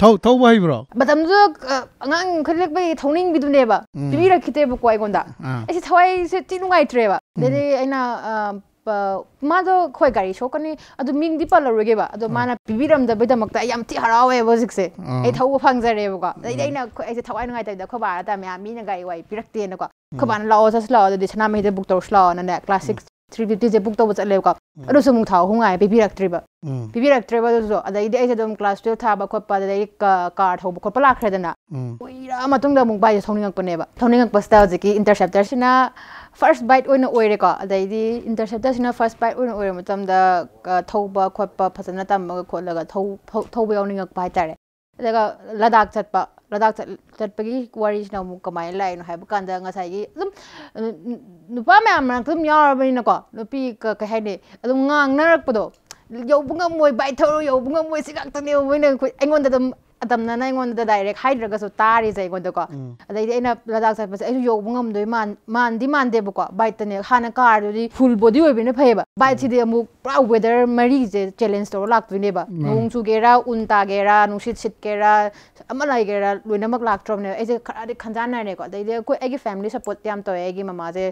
ꯊꯧ-, ꯊꯧꯕ ꯍꯩꯕ꯭ꯔꯣ? ꯃꯇꯝꯗꯨꯗ, ꯑ, ꯑꯉꯥꯡ ꯏꯟꯈꯠꯂꯛꯄꯒꯤ ꯊꯧꯅꯤꯡꯕꯤꯗꯨꯅꯦꯕ, ꯎꯝ꯫ ꯄꯤꯕꯤꯔꯛꯈꯤꯗꯦꯕꯀꯣ ꯑꯩꯉꯣꯟꯗ꯫ ꯑꯥ꯫ ꯑꯩꯁꯦ ꯊꯋꯥꯏꯁꯦ ꯊꯤ ꯅꯨꯡꯉꯥꯏꯇ꯭ꯔꯦꯕ꯫ ꯑꯗꯩꯗꯤ ꯑꯩꯅ, ꯑ, ꯄ-, ꯃꯥꯗꯣ ꯍꯣꯏ ꯒꯥꯔꯤ ꯁꯣꯛꯀꯅꯤ, ꯑꯗꯨ ꯃꯤꯡꯗꯤ ꯄꯜꯂꯔꯣꯏꯒꯦꯕ, ꯑꯗꯣ ꯃꯥꯅ ꯄꯤꯕꯤꯔꯝꯗꯕꯩꯗꯃꯛꯇ ꯑꯩ ꯌꯥꯝ ꯊꯤ ꯍꯔꯥꯎꯋꯦꯕꯀꯣ ꯍꯧꯖꯤꯛꯁꯦ꯫ ꯑꯥ꯫ ꯑꯩ ꯊꯧꯕ ꯐꯪꯖꯔꯦꯕꯀꯣ꯫ ꯑꯗꯩꯗꯤ ꯑꯩꯅ, ꯑꯩꯁꯦ ꯊꯋꯥꯏ ꯅꯨꯡꯉꯥꯏꯇꯕꯤꯗ ꯑꯩꯈꯣꯏ ꯕꯥꯗ ꯇꯝꯃꯦ, "ꯃꯤꯅ ꯒꯥꯔꯤ ꯋꯥꯏ ꯄꯤꯔꯛꯇꯦꯅꯀꯣ"꯫ ꯑꯩꯈꯣꯏ ꯕꯥꯅ, "ꯂꯥꯛꯑꯣ, ꯆꯠꯁꯤ ꯂꯥꯛꯑꯣ, ꯑꯗꯨꯗꯤ ꯁꯅꯥꯃꯍꯤꯗ ꯕꯨꯛ ꯇꯧꯔꯁꯤ ꯂꯥꯛꯑꯣꯅꯅꯦ", ꯀ꯭ꯂꯥꯁ ꯁꯤꯛꯁ ꯊ꯭ꯔꯤ ꯐꯤꯐꯇꯤꯁꯦ ꯕꯨꯛ ꯇꯧꯕ ꯆꯠꯂꯦꯕꯀꯣ꯫ ꯑꯗꯨꯁꯨ ꯑꯃꯨꯛ ꯊꯥ ꯑꯍꯨꯝ ꯉꯥꯏ, ꯄꯤꯕꯤꯔꯛꯇ꯭ꯔꯤꯕ꯫ ꯎꯝ꯫ ꯄꯤꯕꯤꯔꯛꯇ꯭ꯔꯦꯕ ꯑꯗꯨꯁꯨ꯫ ꯑꯗꯩꯗꯤ ꯑꯩꯁꯦ ꯑꯗꯨꯝ ꯀ꯭ꯂꯥꯁ ꯇꯨꯋꯦꯜꯞ ꯊꯥꯕ ꯈꯣꯠꯄ, ꯑꯗꯩꯗꯤ ꯀ-, ꯀꯥꯔ ꯊꯧꯕ ꯈꯣꯠꯄ ꯂꯥꯛꯈ꯭ꯔꯦꯗꯅ꯫ ꯎꯝ꯫ ꯀꯨꯏꯔ ꯃꯇꯨꯡꯗ ꯑꯃꯨꯛ ꯕꯥꯏꯛꯁꯦ ꯊꯧꯅꯤꯡꯉꯛꯄꯅꯦꯕ꯫ ꯊꯧꯅꯤꯡꯉꯛꯄꯁꯤꯗ ꯍꯧꯖꯤꯛꯀꯤ ꯏꯟꯇꯔꯁꯦꯞꯇꯔꯁꯤꯅ ꯐꯥꯔꯁ ꯕꯥꯏꯠ ꯑꯣꯏꯅ ꯑꯣꯏꯔꯦꯀꯣ꯫ ꯑꯗꯩꯗꯤ ꯏꯟꯇꯔꯁꯦꯞꯇꯔꯁꯤꯅ ꯐꯥꯔꯁ ꯕꯥꯏꯠ ꯑꯣꯏꯅ ꯑꯣꯏꯔ ꯃꯇꯝꯗ, ꯑ, ꯊꯧꯕ ꯈꯣꯠꯄ ꯐꯖꯅ ꯇꯝꯃꯒ ꯈꯣꯠꯂꯒ ꯊꯧ-, ꯊꯧ-, ꯊꯧꯕ ꯌꯥꯎꯅꯤꯡꯉꯛꯄ ꯍꯥꯏꯇꯥꯔꯦ꯫ ꯑꯗꯨꯒ ꯂꯗꯥꯛ ꯆꯠꯄ, ꯂꯗꯥꯛ ꯆꯠ-, ꯆꯠꯄꯒꯤ ꯋꯥꯔꯤꯁꯤꯅ ꯑꯃꯨꯛ ꯀꯃꯥꯏꯅ ꯂꯥꯛꯏꯅꯣ ꯍꯥꯏꯕ ꯀꯥꯟꯗ, ꯉꯁꯥꯏꯒꯤ ꯑꯗꯨꯝ, ꯑ, ꯅꯨꯄꯥ ꯃꯌꯥꯝ ꯃꯔꯛꯇ ꯑꯗꯨꯝ ꯌꯥꯎꯔꯕꯅꯤꯅꯀꯣ, ꯅꯨꯄꯤ ꯀ-, ꯀꯩ ꯍꯥꯏꯅꯤ, ꯑꯗꯨꯝ ꯉꯥꯡꯅꯔꯛꯄꯗꯣ, "ꯌꯧꯕ ꯉꯝꯃꯣꯏ, ꯕꯥꯏꯛ ꯊꯧꯔꯣ, ꯌꯧꯕ ꯉꯝꯃꯣꯏ", ꯁꯤ ꯉꯥꯛꯇꯅꯦꯕ ꯃꯣꯏꯅ ꯑꯩꯈꯣꯏ, ꯑꯩꯉꯣꯟꯗ ꯑꯗꯨꯝ, ꯑꯇꯝꯅꯅ ꯑꯩꯉꯣꯟꯗ ꯗꯥꯏꯔꯦꯛ ꯍꯥꯏꯗ꯭ꯔꯒꯁꯨ ꯇꯥꯔꯤꯁꯦ ꯑꯩꯉꯣꯟꯗꯀꯣ꯫ ꯎꯝ꯫ ꯑꯗꯩꯗꯤ ꯑꯩꯅ ꯂꯗꯥꯛ ꯆꯠꯄꯁꯦ ꯑꯩꯁꯨ ꯌꯧꯕ ꯉꯝꯗꯣꯏ ꯃꯥꯟ-, ꯃꯥꯟꯗꯤ ꯃꯥꯟꯗꯦꯕꯀꯣ, ꯕꯥꯏꯛꯇꯅꯦ꯫ ꯍꯥꯟꯅ ꯀꯥꯔꯗꯨꯗꯤ ꯐꯨꯜ ꯕꯣꯗꯤ ꯑꯣꯏꯕꯅꯤꯅ ꯐꯩꯌꯦꯕ, ꯕꯥꯏꯛꯁꯤꯗꯤ ꯑꯃꯨꯛ ꯄꯨꯔꯥ ꯋꯦꯗꯔ ꯃꯔꯤꯁꯦ ꯆꯦꯂꯦꯟꯖ ꯇꯧꯔ ꯂꯥꯛꯇꯣꯏꯅꯦꯕ꯫ ꯃꯥꯅꯦ꯫ ꯅꯣꯡ ꯆꯨꯒꯦꯔꯥ, ꯎꯟ ꯇꯥꯒꯦꯔꯥ, ꯅꯨꯡꯁꯤꯠ ꯁꯤꯠꯀꯦꯔꯥ, ꯑꯃ ꯂꯩꯒꯦꯔꯥ, ꯂꯣꯏꯅꯃꯛ ꯂꯥꯛꯇ꯭ꯔꯕꯅꯦꯕ꯫ ꯑꯩꯁꯦ ꯈꯔꯗꯤ ꯈꯟꯖꯥꯟꯅꯔꯦꯀꯣ꯫ ꯑꯗꯩꯗꯤ ꯑꯩꯈꯣꯏ, ꯑꯩꯒꯤ ꯐꯦꯃꯤꯂꯤ ꯁꯞꯄꯣꯔꯠ ꯌꯥꯝ ꯇꯧꯋꯦ꯫ ꯑꯩꯒꯤ ꯃꯃꯥꯁꯦ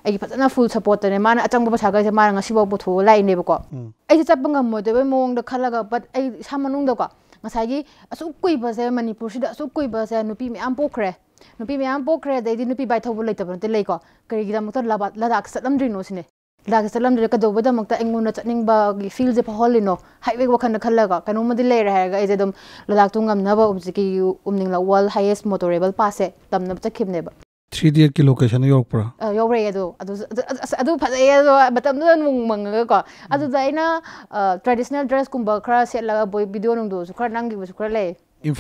ꯑꯩꯒꯤ ꯐꯖꯅ ꯐꯨꯜ ꯁꯞꯄꯣꯔꯠꯇꯅꯦ, ꯃꯥꯅ ꯑꯆꯪꯕ ꯄꯩꯁꯥꯈꯩꯁꯦ ꯃꯥꯅ ꯉꯁꯤꯐꯥꯎ ꯄꯨꯊꯣꯛꯑ ꯂꯥꯛꯏꯅꯦꯕꯀꯣ꯫ ꯎꯝ꯫ ꯑꯩꯁꯦ ꯆꯠꯄ ꯉꯝꯃꯣꯏꯗꯕꯩ ꯃꯑꯣꯡꯗ ꯈꯜꯂꯒ, but ꯑꯩ ꯏꯁꯥ ꯃꯅꯨꯡꯗꯀꯣ, ꯉꯁꯥꯏꯒꯤ ꯑꯁꯨꯛ ꯀꯨꯏꯕꯁꯦ, ꯃꯅꯤꯄꯨꯔꯁꯤꯗ ꯑꯁꯨꯛ ꯀꯨꯏꯕꯁꯦ ꯅꯨꯄꯤ ꯃꯌꯥꯝ ꯄꯣꯛꯈ꯭ꯔꯦ, ꯅꯨꯄꯤ ꯃꯌꯥꯝ ꯄꯣꯛꯈ꯭ꯔꯦ, ꯑꯗꯩꯗꯤ ꯅꯨꯄꯤ ꯕꯥꯏꯛ ꯊꯧꯕ ꯂꯩꯇꯕ ꯅꯠꯇꯦ, ꯂꯩꯀꯣ꯫ ꯀꯔꯤꯒꯤꯗꯃꯛꯇ ꯂꯕꯥ-, ꯂꯗꯥꯛ ꯆꯠꯂꯝꯗ꯭ꯔꯤꯅꯣ ꯁꯤꯅꯦ꯫ ꯂꯗꯥꯛꯁꯦ ꯆꯠꯂꯝꯗ꯭ꯔꯤꯅꯣ, ꯀꯩꯗꯧꯕꯩꯗꯃꯛꯇ ꯑꯩꯉꯣꯟꯗ ꯆꯠꯅꯤꯡꯕꯒꯤ ꯐꯤꯜꯁꯦ ꯐꯥꯎꯍꯜꯂꯤꯅꯣ? ꯍꯥꯏꯕꯒꯤ ꯋꯥꯈꯜꯗ ꯈꯜꯂꯒ ꯀꯩꯅꯣꯝꯃꯗꯤ ꯂꯩꯔꯦ ꯍꯥꯏꯔꯒ ꯑꯩꯁꯦ ꯑꯗꯨꯝ ꯂꯗꯥꯛꯇꯣ ꯉꯝꯅꯕ ꯍꯧꯖꯤꯛꯀꯤ ꯎꯝꯅꯤꯡꯂ ꯋꯥꯔꯜ ꯍꯥꯏꯌꯦꯁ ꯃꯣꯇꯣꯔꯦꯕꯜ ꯄꯥꯁꯁꯦ ꯇꯝꯅꯕ ꯆꯠꯈꯤꯕꯅꯦꯕ꯫ ꯊ꯭ꯔꯤ ꯏꯗꯤꯌꯠꯀꯤ ꯂꯣꯀꯦꯁꯟꯗ ꯌꯧꯔꯛꯄ꯭ꯔꯥ? ꯑ, ꯌꯧꯔꯛꯑꯦ ꯑꯗꯣ꯫ ꯑꯗꯨ, ꯑꯗꯨ, ꯑꯁ, ꯑꯗꯨ ꯐꯖꯩꯌꯦ ꯑꯗꯣ, ꯃꯇꯝꯗꯨꯗ ꯅꯣꯡ ꯃꯪꯉꯒꯀꯣ꯫ ꯎꯝ꯫ ꯑꯗꯨꯗ ꯑꯩꯅ, ꯑ, ꯇ꯭ꯔꯦꯗꯤꯁꯅꯦꯜ ꯗ꯭ꯔꯦꯁꯀꯨꯝꯕ ꯈꯔ ꯁꯦꯠꯂꯒ ꯕꯣꯏ-, ꯚꯤꯗꯤꯑꯣ ꯅꯨꯡꯗꯣꯁꯨ ꯈꯔ ꯅꯝꯈꯤꯕꯁꯨ ꯈꯔ ꯂꯩ꯫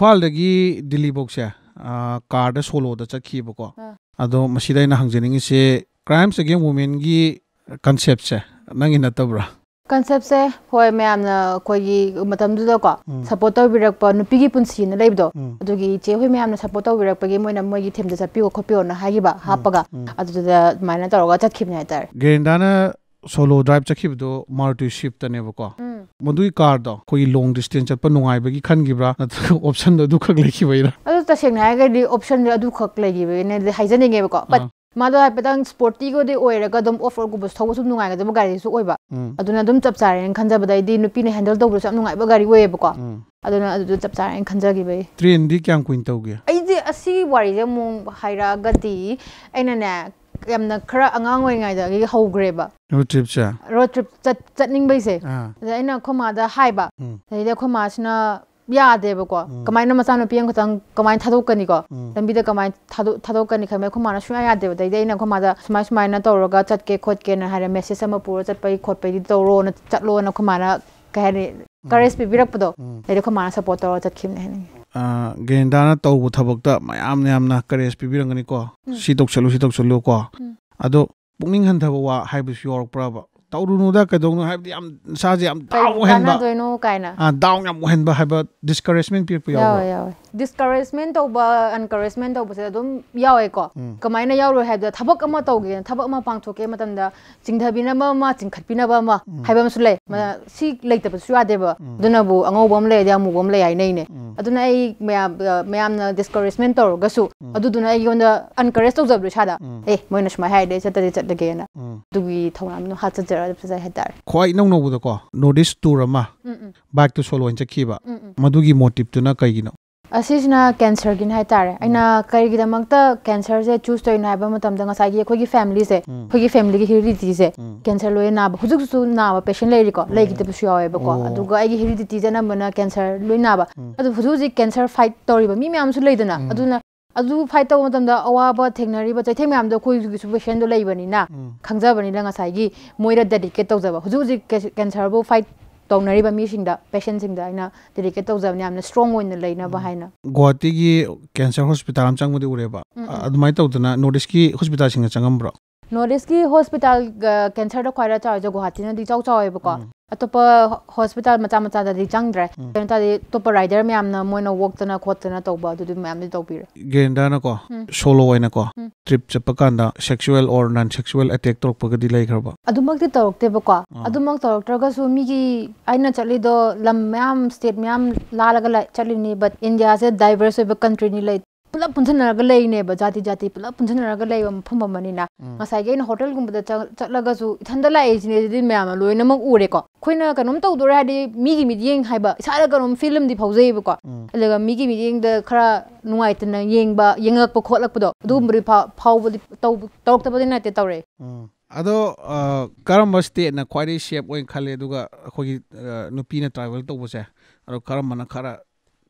ꯏꯝꯐꯥꯜꯗꯒꯤ ꯗꯤꯜꯂꯤꯐꯧꯁꯦ, ꯑ, ꯀꯥꯔꯗ ꯁꯣꯂꯣꯗ ꯆꯠꯈꯤꯕꯀꯣ꯫ ꯑꯥ꯫ ꯑꯗꯣ ꯃꯁꯤꯗ ꯑꯩꯅ ꯍꯪꯖꯅꯤꯡꯉꯤꯁꯦ, Crimes Against Womenꯒꯤ ꯀꯟꯁꯦꯞꯁꯦ ꯅꯪꯒꯤ ꯅꯠꯇꯕ꯭ꯔꯥ? ꯀꯟꯁꯦꯞꯁꯦ, ꯍꯣꯏ, ꯃꯌꯥꯝꯅ ꯑꯩꯈꯣꯏꯒꯤ ꯃꯇꯝꯗꯨꯗꯀꯣ, ꯎꯝ꯫ ꯁꯞꯄꯣꯔꯠ ꯇꯧꯕꯤꯔꯛꯄ ꯅꯨꯄꯤꯒꯤ ꯄꯨꯟꯁꯤꯅ ꯂꯩꯕꯗꯣ, ꯎꯝ꯫ ꯑꯗꯨꯒꯤ ꯏꯆꯦ ꯍꯣꯏ ꯃꯌꯥꯝꯅ ꯁꯞꯄꯣꯔꯠ ꯇꯧꯕꯤꯔꯛꯄꯒꯤ ꯃꯣꯏꯅ ꯃꯣꯏꯒꯤ ꯊꯤꯝꯗ ꯆꯠꯄꯤꯌꯣ ꯈꯣꯠꯄꯤꯌꯣꯅ ꯍꯥꯏꯈꯤꯕ, ꯎꯝ, ꯍꯥꯞꯄꯒ, ꯎꯝ꯫ ꯑꯗꯨꯗꯨꯗ ꯑꯗꯨꯃꯥꯏꯅ ꯇꯧꯔꯒ ꯆꯠꯈꯤꯕꯅꯦ ꯍꯥꯏꯇꯥꯔꯦ꯫ ꯒꯦꯔꯤꯟꯗꯥꯅ ꯁꯣꯂꯣ ꯗ꯭ꯔꯥꯏꯚ ꯆꯠꯈꯤꯕꯗꯣ ꯃꯥꯔꯨꯇꯤ ꯁ꯭ꯋꯤꯐꯇꯅꯦꯕꯀꯣ꯫ ꯎꯝ꯫ ꯃꯗꯨꯒꯤ ꯀꯥꯔꯗꯣ ꯑꯩꯈꯣꯏꯒꯤ ꯂꯣꯡ ꯗꯤꯁꯇꯦꯟꯁ ꯆꯠꯄ ꯅꯨꯡꯉꯥꯏꯕꯒꯤ ꯈꯟꯈꯤꯕ꯭ꯔꯥ, ꯅꯠꯇ꯭ꯔꯒ ꯑꯣꯞꯁꯟꯗꯣ ꯑꯗꯨꯈꯛ ꯂꯩꯈꯤꯕꯩꯔꯥ? ꯑꯗꯨ ꯇꯁꯦꯡꯅ ꯍꯥꯏꯔꯒꯗꯤ ꯑꯣꯞꯁꯟꯗꯤ ꯑꯗꯨꯈꯛ ꯂꯩꯈꯤꯕꯒꯤꯅꯦ ꯍꯥꯏꯖꯅꯤꯡꯉꯦꯕꯀꯣ꯫ But ꯑꯥ꯫ ꯃꯥꯗꯣ ꯍꯥꯏꯐꯦꯠꯇꯪ ꯁ꯭ꯄꯣꯔꯇꯤꯒꯗꯤ ꯑꯣꯏꯔꯒ ꯑꯗꯨꯝ ꯑꯣꯐ ꯔꯣꯗꯀꯨꯝꯕꯁꯨ ꯊꯧꯕ ꯁꯨꯝ ꯅꯨꯡꯉꯥꯏꯒꯗꯕ ꯒꯥꯔꯤꯁꯨ ꯑꯣꯏꯕ꯫ ꯎꯝ꯫ ꯑꯗꯨꯅ ꯑꯗꯨꯝ ꯆꯞ ꯆꯥꯔꯦꯅ ꯈꯟꯖꯕꯗ ꯑꯩꯗꯤ ꯅꯨꯄꯤꯅ ꯍꯦꯟꯗꯜ ꯇꯧꯕꯁꯨ ꯌꯥꯝ ꯅꯨꯡꯉꯥꯏꯕ ꯒꯥꯔꯤ ꯑꯣꯏꯌꯦꯕꯀꯣ꯫ ꯎꯝ꯫ ꯑꯗꯨꯅ ꯑꯗꯨꯗꯣ ꯆꯞ ꯆꯥꯔꯦꯅ ꯈꯟꯖꯈꯤꯕꯩ꯫ ꯇ꯭ꯔꯦꯟꯗꯤ ꯀꯌꯥꯝ ꯀꯨꯏꯅ ꯇꯧꯒꯦ? ꯑꯩꯗꯤ ꯑꯁꯤꯒꯤ ꯋꯥꯔꯤꯁꯦ ꯑꯃꯨꯛ ꯍꯥꯏꯔꯛꯑꯒꯗꯤ, ꯑꯩꯅꯅꯦ, ꯌꯥꯝꯅ ꯈꯔ ꯑꯉꯥꯡ ꯑꯣꯏꯔꯤꯉꯩꯗꯒꯤ ꯍꯧꯈ꯭ꯔꯦꯕ꯫ ꯔꯣꯗ ꯇ꯭ꯔꯤꯞꯁꯦ? ꯔꯣꯗ ꯇ꯭ꯔꯤꯞ ꯆꯠ-, ꯆꯠꯅꯤꯡꯕꯩꯁꯦ꯫ ꯑꯥ꯫ ꯑꯗ ꯑꯩꯅ ꯑꯩꯈꯣꯏ ꯃꯥꯗ ꯍꯥꯏꯕ꯫ ꯎꯝ꯫ ꯑꯗꯩꯗꯤ ꯑꯩꯈꯣꯏ ꯃꯥꯁꯤꯅ ꯌꯥꯗꯦꯕꯀꯣ꯫ ꯀꯃꯥꯏꯅ ꯃꯆꯥꯅꯨꯄꯤ ꯑꯃꯈꯛꯇꯪ ꯀꯃꯥꯏꯅ ꯊꯥꯗꯣꯛꯀꯅꯤꯀꯣ? ꯂꯝꯕꯤꯗ ꯀꯃꯥꯏꯅ ꯊꯥꯗꯣꯛ ꯊꯥꯗꯣꯛꯀꯅꯤ ꯈꯟꯕ ꯑꯩꯈꯣꯏ ꯃꯥꯅ ꯁꯨꯡꯌꯥ ꯌꯥꯗꯦꯕ꯫ ꯑꯗꯩꯗꯤ ꯑꯩꯅ ꯑꯩꯈꯣꯏ ꯃꯥꯗ ꯁꯨꯃꯥꯏ ꯁꯨꯃꯥꯏꯅ ꯇꯧꯔꯒ ꯆꯠꯀꯦ ꯈꯣꯠꯀꯦꯅ ꯍꯥꯏꯔꯦ, ꯃꯦꯁꯦꯖ ꯑꯃ ꯄꯨꯔ ꯆꯠꯄꯒꯤ ꯈꯣꯠꯄꯒꯤꯗꯤ ꯇꯧꯔꯣꯅ, ꯆꯠꯂꯣꯅ ꯑꯩꯈꯣꯏ ꯃꯥꯅ ꯀꯩ ꯍꯥꯏꯅꯤ, ꯀꯔꯦꯖ ꯄꯤꯕꯤꯔꯛꯄꯗꯣ꯫ ꯑꯗꯩꯗꯤ ꯑꯩꯈꯣꯏ ꯃꯥꯅ ꯁꯞꯄꯣꯔꯠ ꯇꯧꯔꯒ ꯆꯠꯈꯤꯕꯅꯦ ꯍꯥꯏꯅꯤꯡꯉꯤ꯫ ꯒꯦꯟꯗꯥꯅ ꯇꯧꯕ ꯊꯕꯛꯇ ꯃꯌꯥꯝꯅ ꯌꯥꯝꯅ ꯀꯔꯦꯖ ꯄꯤꯕꯤꯔꯝꯒꯅꯤꯀꯣ꯫ ꯁꯤ ꯇꯧꯁꯜꯂꯨ, ꯁꯤ ꯇꯧꯁꯜꯂꯨ ꯀꯣ꯫ ꯑꯗꯣ ꯄꯨꯛꯅꯤꯡ ꯍꯟꯊꯕ ꯋꯥ ꯍꯥꯏꯕꯁꯨ ꯌꯥꯎꯔꯛꯄ꯭ꯔꯕ? ꯇꯧꯔꯨꯅꯨꯗ, ꯀꯩꯗꯧꯅꯣ ꯍꯥꯏꯕꯗꯤ ꯌꯥꯝ ꯏꯁꯥꯁꯦ ꯌꯥꯝ ꯗꯥꯎꯟ ꯀꯩ ꯑꯣꯏꯍꯟꯕ꯫ ꯀꯥꯟꯅꯗꯣꯏꯅꯣ ꯀꯥꯏꯅ꯫ ꯑꯥ, ꯗꯥꯎꯟ ꯌꯥꯝ ꯑꯣꯏꯍꯟꯕ ꯍꯥꯏꯕ, ꯗꯤꯁꯀꯔꯦꯖꯃꯦꯟ ꯄꯤꯔꯛꯄ ꯌꯥꯎꯕ꯭ꯔꯥ? ꯌꯥꯎꯋꯦ, ꯌꯥꯎꯋꯦ꯫ ꯗꯤꯁꯀꯔꯦꯖꯃꯦꯟ ꯇꯧꯕ, ꯑꯟꯀꯔꯦꯖꯃꯦꯟ ꯇꯧꯕꯁꯦ ꯑꯗꯨꯝ ꯌꯥꯎꯋꯦꯀꯣ꯫ ꯀꯃꯥꯏꯅ ꯌꯥꯎꯔꯣꯏ ꯍꯥꯏꯕꯗ, ꯊꯕꯛ ꯑꯃ ꯇꯧꯒꯦꯅ, ꯊꯕꯛ ꯑꯃ ꯄꯥꯡꯊꯣꯛꯀꯦ ꯃꯇꯝꯗ ꯆꯤꯡꯊꯕꯤꯅꯕ ꯑꯃ, ꯆꯤꯡꯈꯠꯄꯤꯅꯕ ꯑꯃ ꯍꯥꯏꯕ ꯑꯃꯁꯨ ꯂꯩ꯫ ꯃ-, ꯁꯤ ꯂꯩꯇꯕꯁꯨ ꯌꯥꯗꯦꯕ꯫ ꯑꯗꯨꯅꯕꯨ ꯑꯉꯧꯕ ꯑꯃ ꯂꯩꯔꯗꯤ ꯑꯃꯨꯕ ꯑꯃ ꯂꯩ ꯍꯥꯏꯅꯩꯅꯦ꯫ ꯑꯗꯨꯅ ꯑꯩ ꯃꯌꯥꯝ, ꯑ, ꯃꯌꯥꯝꯅ ꯗꯤꯁꯀꯔꯦꯖꯃꯦꯟ ꯇꯧꯔꯒꯁꯨ, ꯑꯗꯨꯗꯨꯅ ꯑꯩꯉꯣꯟꯗ ꯑꯟꯀꯔꯦꯖ ꯇꯧꯖꯕꯗꯣ ꯏꯁꯥꯗ꯫ ꯑꯦ, ꯃꯣꯏꯅ ꯁꯨꯃꯥꯏꯅ ꯍꯥꯏꯔꯗꯤ ꯑꯩ ꯆꯠꯇꯗꯤ ꯆꯠꯂꯒꯦꯅ꯫ ꯑꯗꯨꯒꯤ ꯊꯧꯅꯥ ꯑꯗꯨꯝ ꯍꯥꯞꯆꯖꯔ-, ꯆꯠꯆꯩ ꯍꯥꯏꯇꯥꯔꯦ꯫ ꯈ꯭ꯋꯥꯏ ꯏꯅꯧ ꯅꯧꯕꯗꯀꯣ, ꯅꯣꯔꯠ ꯏꯁ ꯇꯨꯔ ꯑꯃ ꯎꯝ, ꯎꯝ, ꯕꯥꯏꯛꯇ ꯁꯣꯂꯣ ꯑꯣꯏꯅ ꯆꯠꯈꯤꯕ꯫ ꯎꯝ, ꯎꯝ꯫ ꯃꯗꯨꯒꯤ ꯃꯣꯇꯤꯞꯇꯨꯅ ꯀꯩꯒꯤꯅꯣ? ꯑꯁꯤꯁꯤꯅ ꯀꯦꯟꯁꯔꯒꯤꯅꯤ ꯍꯥꯏꯇꯥꯔꯦ꯫ ꯑꯩꯅ ꯀꯔꯤꯒꯤꯗꯃꯛꯇ ꯀꯦꯟꯁꯔꯁꯦ ꯆꯨꯁ ꯇꯧꯔꯤꯅꯣ ꯍꯥꯏꯕ ꯃꯇꯝꯗ, ꯉꯁꯥꯏꯒꯤ ꯑꯩꯈꯣꯏꯒꯤ ꯐꯦꯃꯤꯂꯤꯁꯦ, ꯎꯝ꯫ ꯑꯩꯈꯣꯏꯒꯤ ꯐꯦꯃꯤꯂꯤꯒꯤ ꯍꯦꯔꯤꯗꯤꯇꯤꯁꯦ, ꯎꯝ꯫ ꯀꯦꯟꯁꯔ ꯂꯣꯏꯅ ꯅꯥꯕ, ꯍꯧꯖꯤꯛ ꯍꯧꯖꯤꯛꯁꯨ ꯅꯥꯕ ꯄꯦꯁꯦꯟ ꯂꯩꯔꯤꯀꯣ, ꯑꯣ꯫ ꯂꯩꯈꯤꯗꯕꯁꯨ ꯌꯥꯎꯋꯦꯕꯀꯣ꯫ ꯑꯣ꯫ ꯑꯗꯨꯒ ꯑꯩꯒꯤ ꯍꯦꯔꯤꯗꯤꯇꯤꯁꯦ ꯑꯅꯝꯕꯅ ꯀꯦꯟꯁꯔ ꯂꯣꯏ ꯅꯥꯕ꯫ ꯎꯝ꯫ ꯑꯗꯨ ꯍꯧꯖꯤꯛ ꯍꯧꯖꯤꯛ ꯀꯦꯟꯁꯔ ꯐꯥꯏꯠ ꯇꯧꯔꯤꯕ ꯃꯤ ꯃꯌꯥꯝꯁꯨ ꯂꯩꯗꯅ, ꯎꯝ꯫ ꯑꯗꯨꯅ ꯑꯗꯨ ꯐꯥꯏꯠ ꯇꯧꯕ ꯃꯇꯝꯗ ꯑꯋꯥꯕ ꯊꯦꯡꯅꯔꯤꯕ ꯆꯩꯊꯦꯡ ꯃꯌꯥꯝꯗꯣ ꯑꯩꯈꯣꯏꯒꯤꯁꯨ ꯄꯦꯁꯦꯟꯗꯣ ꯂꯩꯕꯅꯤꯅ, ꯎꯝ꯫ ꯈꯪꯖꯕꯅꯤꯅ, ꯉꯁꯥꯏꯒꯤ ꯃꯣꯏꯗ ꯗꯦꯗꯤꯀꯦꯠ ꯇꯧꯖꯕ, ꯍꯧꯖꯤꯛ ꯍꯧꯖꯤꯛ ꯀꯦ-, ꯀꯦꯟꯁꯔꯕꯨ ꯐꯥꯏꯠ ꯇꯧꯅꯔꯤꯕ ꯃꯤꯁꯤꯡꯗ, ꯄꯦꯁꯦꯟꯁꯤꯡꯗ ꯑꯩꯅ ꯗꯦꯗꯤꯀꯦꯠ ꯇꯧꯖꯕꯅꯤ, ꯌꯥꯝꯅ ꯁ꯭ꯇꯔꯣꯡ ꯑꯣꯏꯅ ꯂꯩꯅꯕ ꯍꯥꯏꯅ꯫ ꯒꯨꯋꯥꯍꯥꯇꯤꯒꯤ ꯀꯦꯟꯁꯔ ꯍꯣꯁꯄꯤꯇꯥꯜ ꯑꯃ ꯆꯪꯕꯗꯤ ꯎꯔꯦꯕ꯫ ꯎꯝ, ꯎꯝ꯫ ꯑꯗꯨꯃꯥꯏꯅ ꯇꯧꯗꯅ ꯅꯣꯔꯠ ꯏꯁꯀꯤ ꯍꯣꯁꯄꯤꯇꯥꯜꯁꯤꯡꯗ ꯆꯪꯉꯝꯕ꯭ꯔꯣ? ꯅꯣꯔꯠ ꯏꯁꯀꯤ ꯍꯣꯁꯄꯤꯇꯥꯜ, ꯑ, ꯀꯦꯟꯁꯔꯗ ꯈ꯭ꯋꯥꯏꯗ ꯆꯥꯎꯔꯤꯁꯦ ꯒꯨꯋꯥꯍꯥꯇꯤꯅꯗꯤ ꯏꯆꯥꯎ ꯆꯥꯎꯋꯦꯕꯀꯣ꯫ ꯎꯝ꯫ ꯑꯇꯣꯞꯄ ꯍꯣꯁꯄꯤꯇꯥꯜ ꯃꯆꯥ ꯃꯆꯥꯗꯗꯤ ꯆꯪꯗ꯭ꯔꯦ꯫ ꯎꯝ꯫ ꯀꯩꯅꯣ ꯇꯧꯔꯗꯤ ꯑꯇꯣꯞꯄ ꯔꯥꯏꯗꯔ ꯃꯌꯥꯝꯅ ꯃꯣꯏꯅ ꯋꯣꯛꯇꯅ ꯈꯣꯠꯇꯅ ꯇꯧꯕ ꯑꯗꯨꯗꯤ ꯃꯌꯥꯝꯗꯤ ꯇꯧꯕꯤꯔꯦ꯫ ꯒꯦꯟꯗꯥꯅꯀꯣ, ꯎꯝ꯫ ꯁꯣꯂꯣ ꯑꯣꯏꯅꯀꯣ, ꯎꯝ꯫ ꯇ꯭ꯔꯤꯞ ꯆꯠꯄ ꯀꯥꯟꯗ sexual or non sexual attack ꯇꯧꯔꯛꯄꯒꯗꯤ ꯂꯩꯈ꯭ꯔꯕ? ꯑꯗꯨꯃꯛꯇꯤ ꯇꯧꯔꯛꯇꯦꯕꯀꯣ꯫ ꯑꯥ꯫ ꯑꯗꯨꯃꯛ ꯇꯧꯔꯛꯇ꯭ꯔꯒꯁꯨ ꯃꯤꯒꯤ, ꯑꯩꯅ ꯆꯠꯂꯤꯗꯣ ꯂꯝ ꯃꯌꯥꯝ, ꯁ꯭ꯇꯦꯠ ꯃꯌꯥꯝ ꯂꯥꯜꯂꯒ ꯂ-, ꯆꯠꯂꯤꯅꯤ, ꯕꯠ ꯏꯟꯗꯤꯌꯥꯁꯦ ꯗꯥꯏꯚꯔꯁ ꯑꯣꯏꯕ ꯀꯟꯇ꯭ꯔꯤꯅꯤ, ꯂꯩ, ꯄꯨꯂꯞ ꯄꯨꯟꯁꯤꯟꯅꯔꯒ ꯂꯩꯔꯤꯅꯦꯕ, ꯖꯥꯇꯤ ꯖꯥꯇꯤ ꯄꯨꯂꯞ ꯄꯨꯟꯁꯤꯟꯅꯔꯒ ꯂꯩꯕ ꯃꯐꯝ ꯑꯃꯅꯤꯅ꯫ ꯎꯝ꯫ ꯉꯁꯥꯏꯒꯤ ꯑꯩꯅ ꯍꯣꯇꯦꯜꯒꯨꯝꯕꯗ ꯆ-, ꯆꯠꯂꯒꯁꯨ ꯏꯊꯟꯗ ꯂꯥꯛꯏꯁꯤꯅꯦ ꯑꯗꯨꯗꯤ ꯃꯌꯥꯝꯅ ꯂꯣꯏꯅꯃꯛ ꯎꯔꯦꯀꯣ꯫ ꯑꯩꯈꯣꯏꯅ ꯀꯩꯅꯣꯝ ꯇꯧꯗꯣꯔꯦ ꯍꯥꯏꯔꯗꯤ ꯃꯤꯒꯤ ꯃꯤꯠꯌꯦꯡ ꯍꯥꯏꯕ, ꯏꯁꯥꯗ ꯀꯩꯅꯣꯝ ꯐꯤꯜ ꯑꯃꯗꯤ ꯐꯥꯎꯖꯩꯌꯦꯕꯀꯣ꯫ ꯎꯝ꯫ ꯑꯗꯨꯒ ꯃꯤꯒꯤ ꯃꯤꯠꯌꯦꯡꯗ ꯈꯔ ꯅꯨꯡꯉꯥꯏꯇꯅ ꯌꯦꯡꯕ, ꯌꯦꯡꯉꯛꯄ ꯈꯣꯠꯂꯛꯄꯗꯣ, ꯑꯗꯨꯒꯨꯝꯕꯗꯤ ꯐꯥꯎ-, ꯐꯥꯎꯕꯗꯤ ꯇꯧ-, ꯇꯧꯔꯛꯇꯕꯗꯤ ꯅꯠꯇꯦ, ꯇꯧꯔꯛꯑꯦ꯫ ꯎꯝ꯫ ꯑꯗꯣ ꯑ, ꯀꯔꯝꯕ stateꯅ ꯈ꯭ꯋꯥꯏꯗꯒꯤ safe ꯑꯣꯏꯅ ꯈꯜꯂꯦ? ꯑꯗꯨꯒ ꯑꯩꯈꯣꯏꯒꯤ ꯑ, ꯅꯨꯄꯤꯅ travel ꯇꯧꯕꯁꯦ, ꯑꯗꯣ ꯀꯔꯝꯕꯅ ꯈꯔ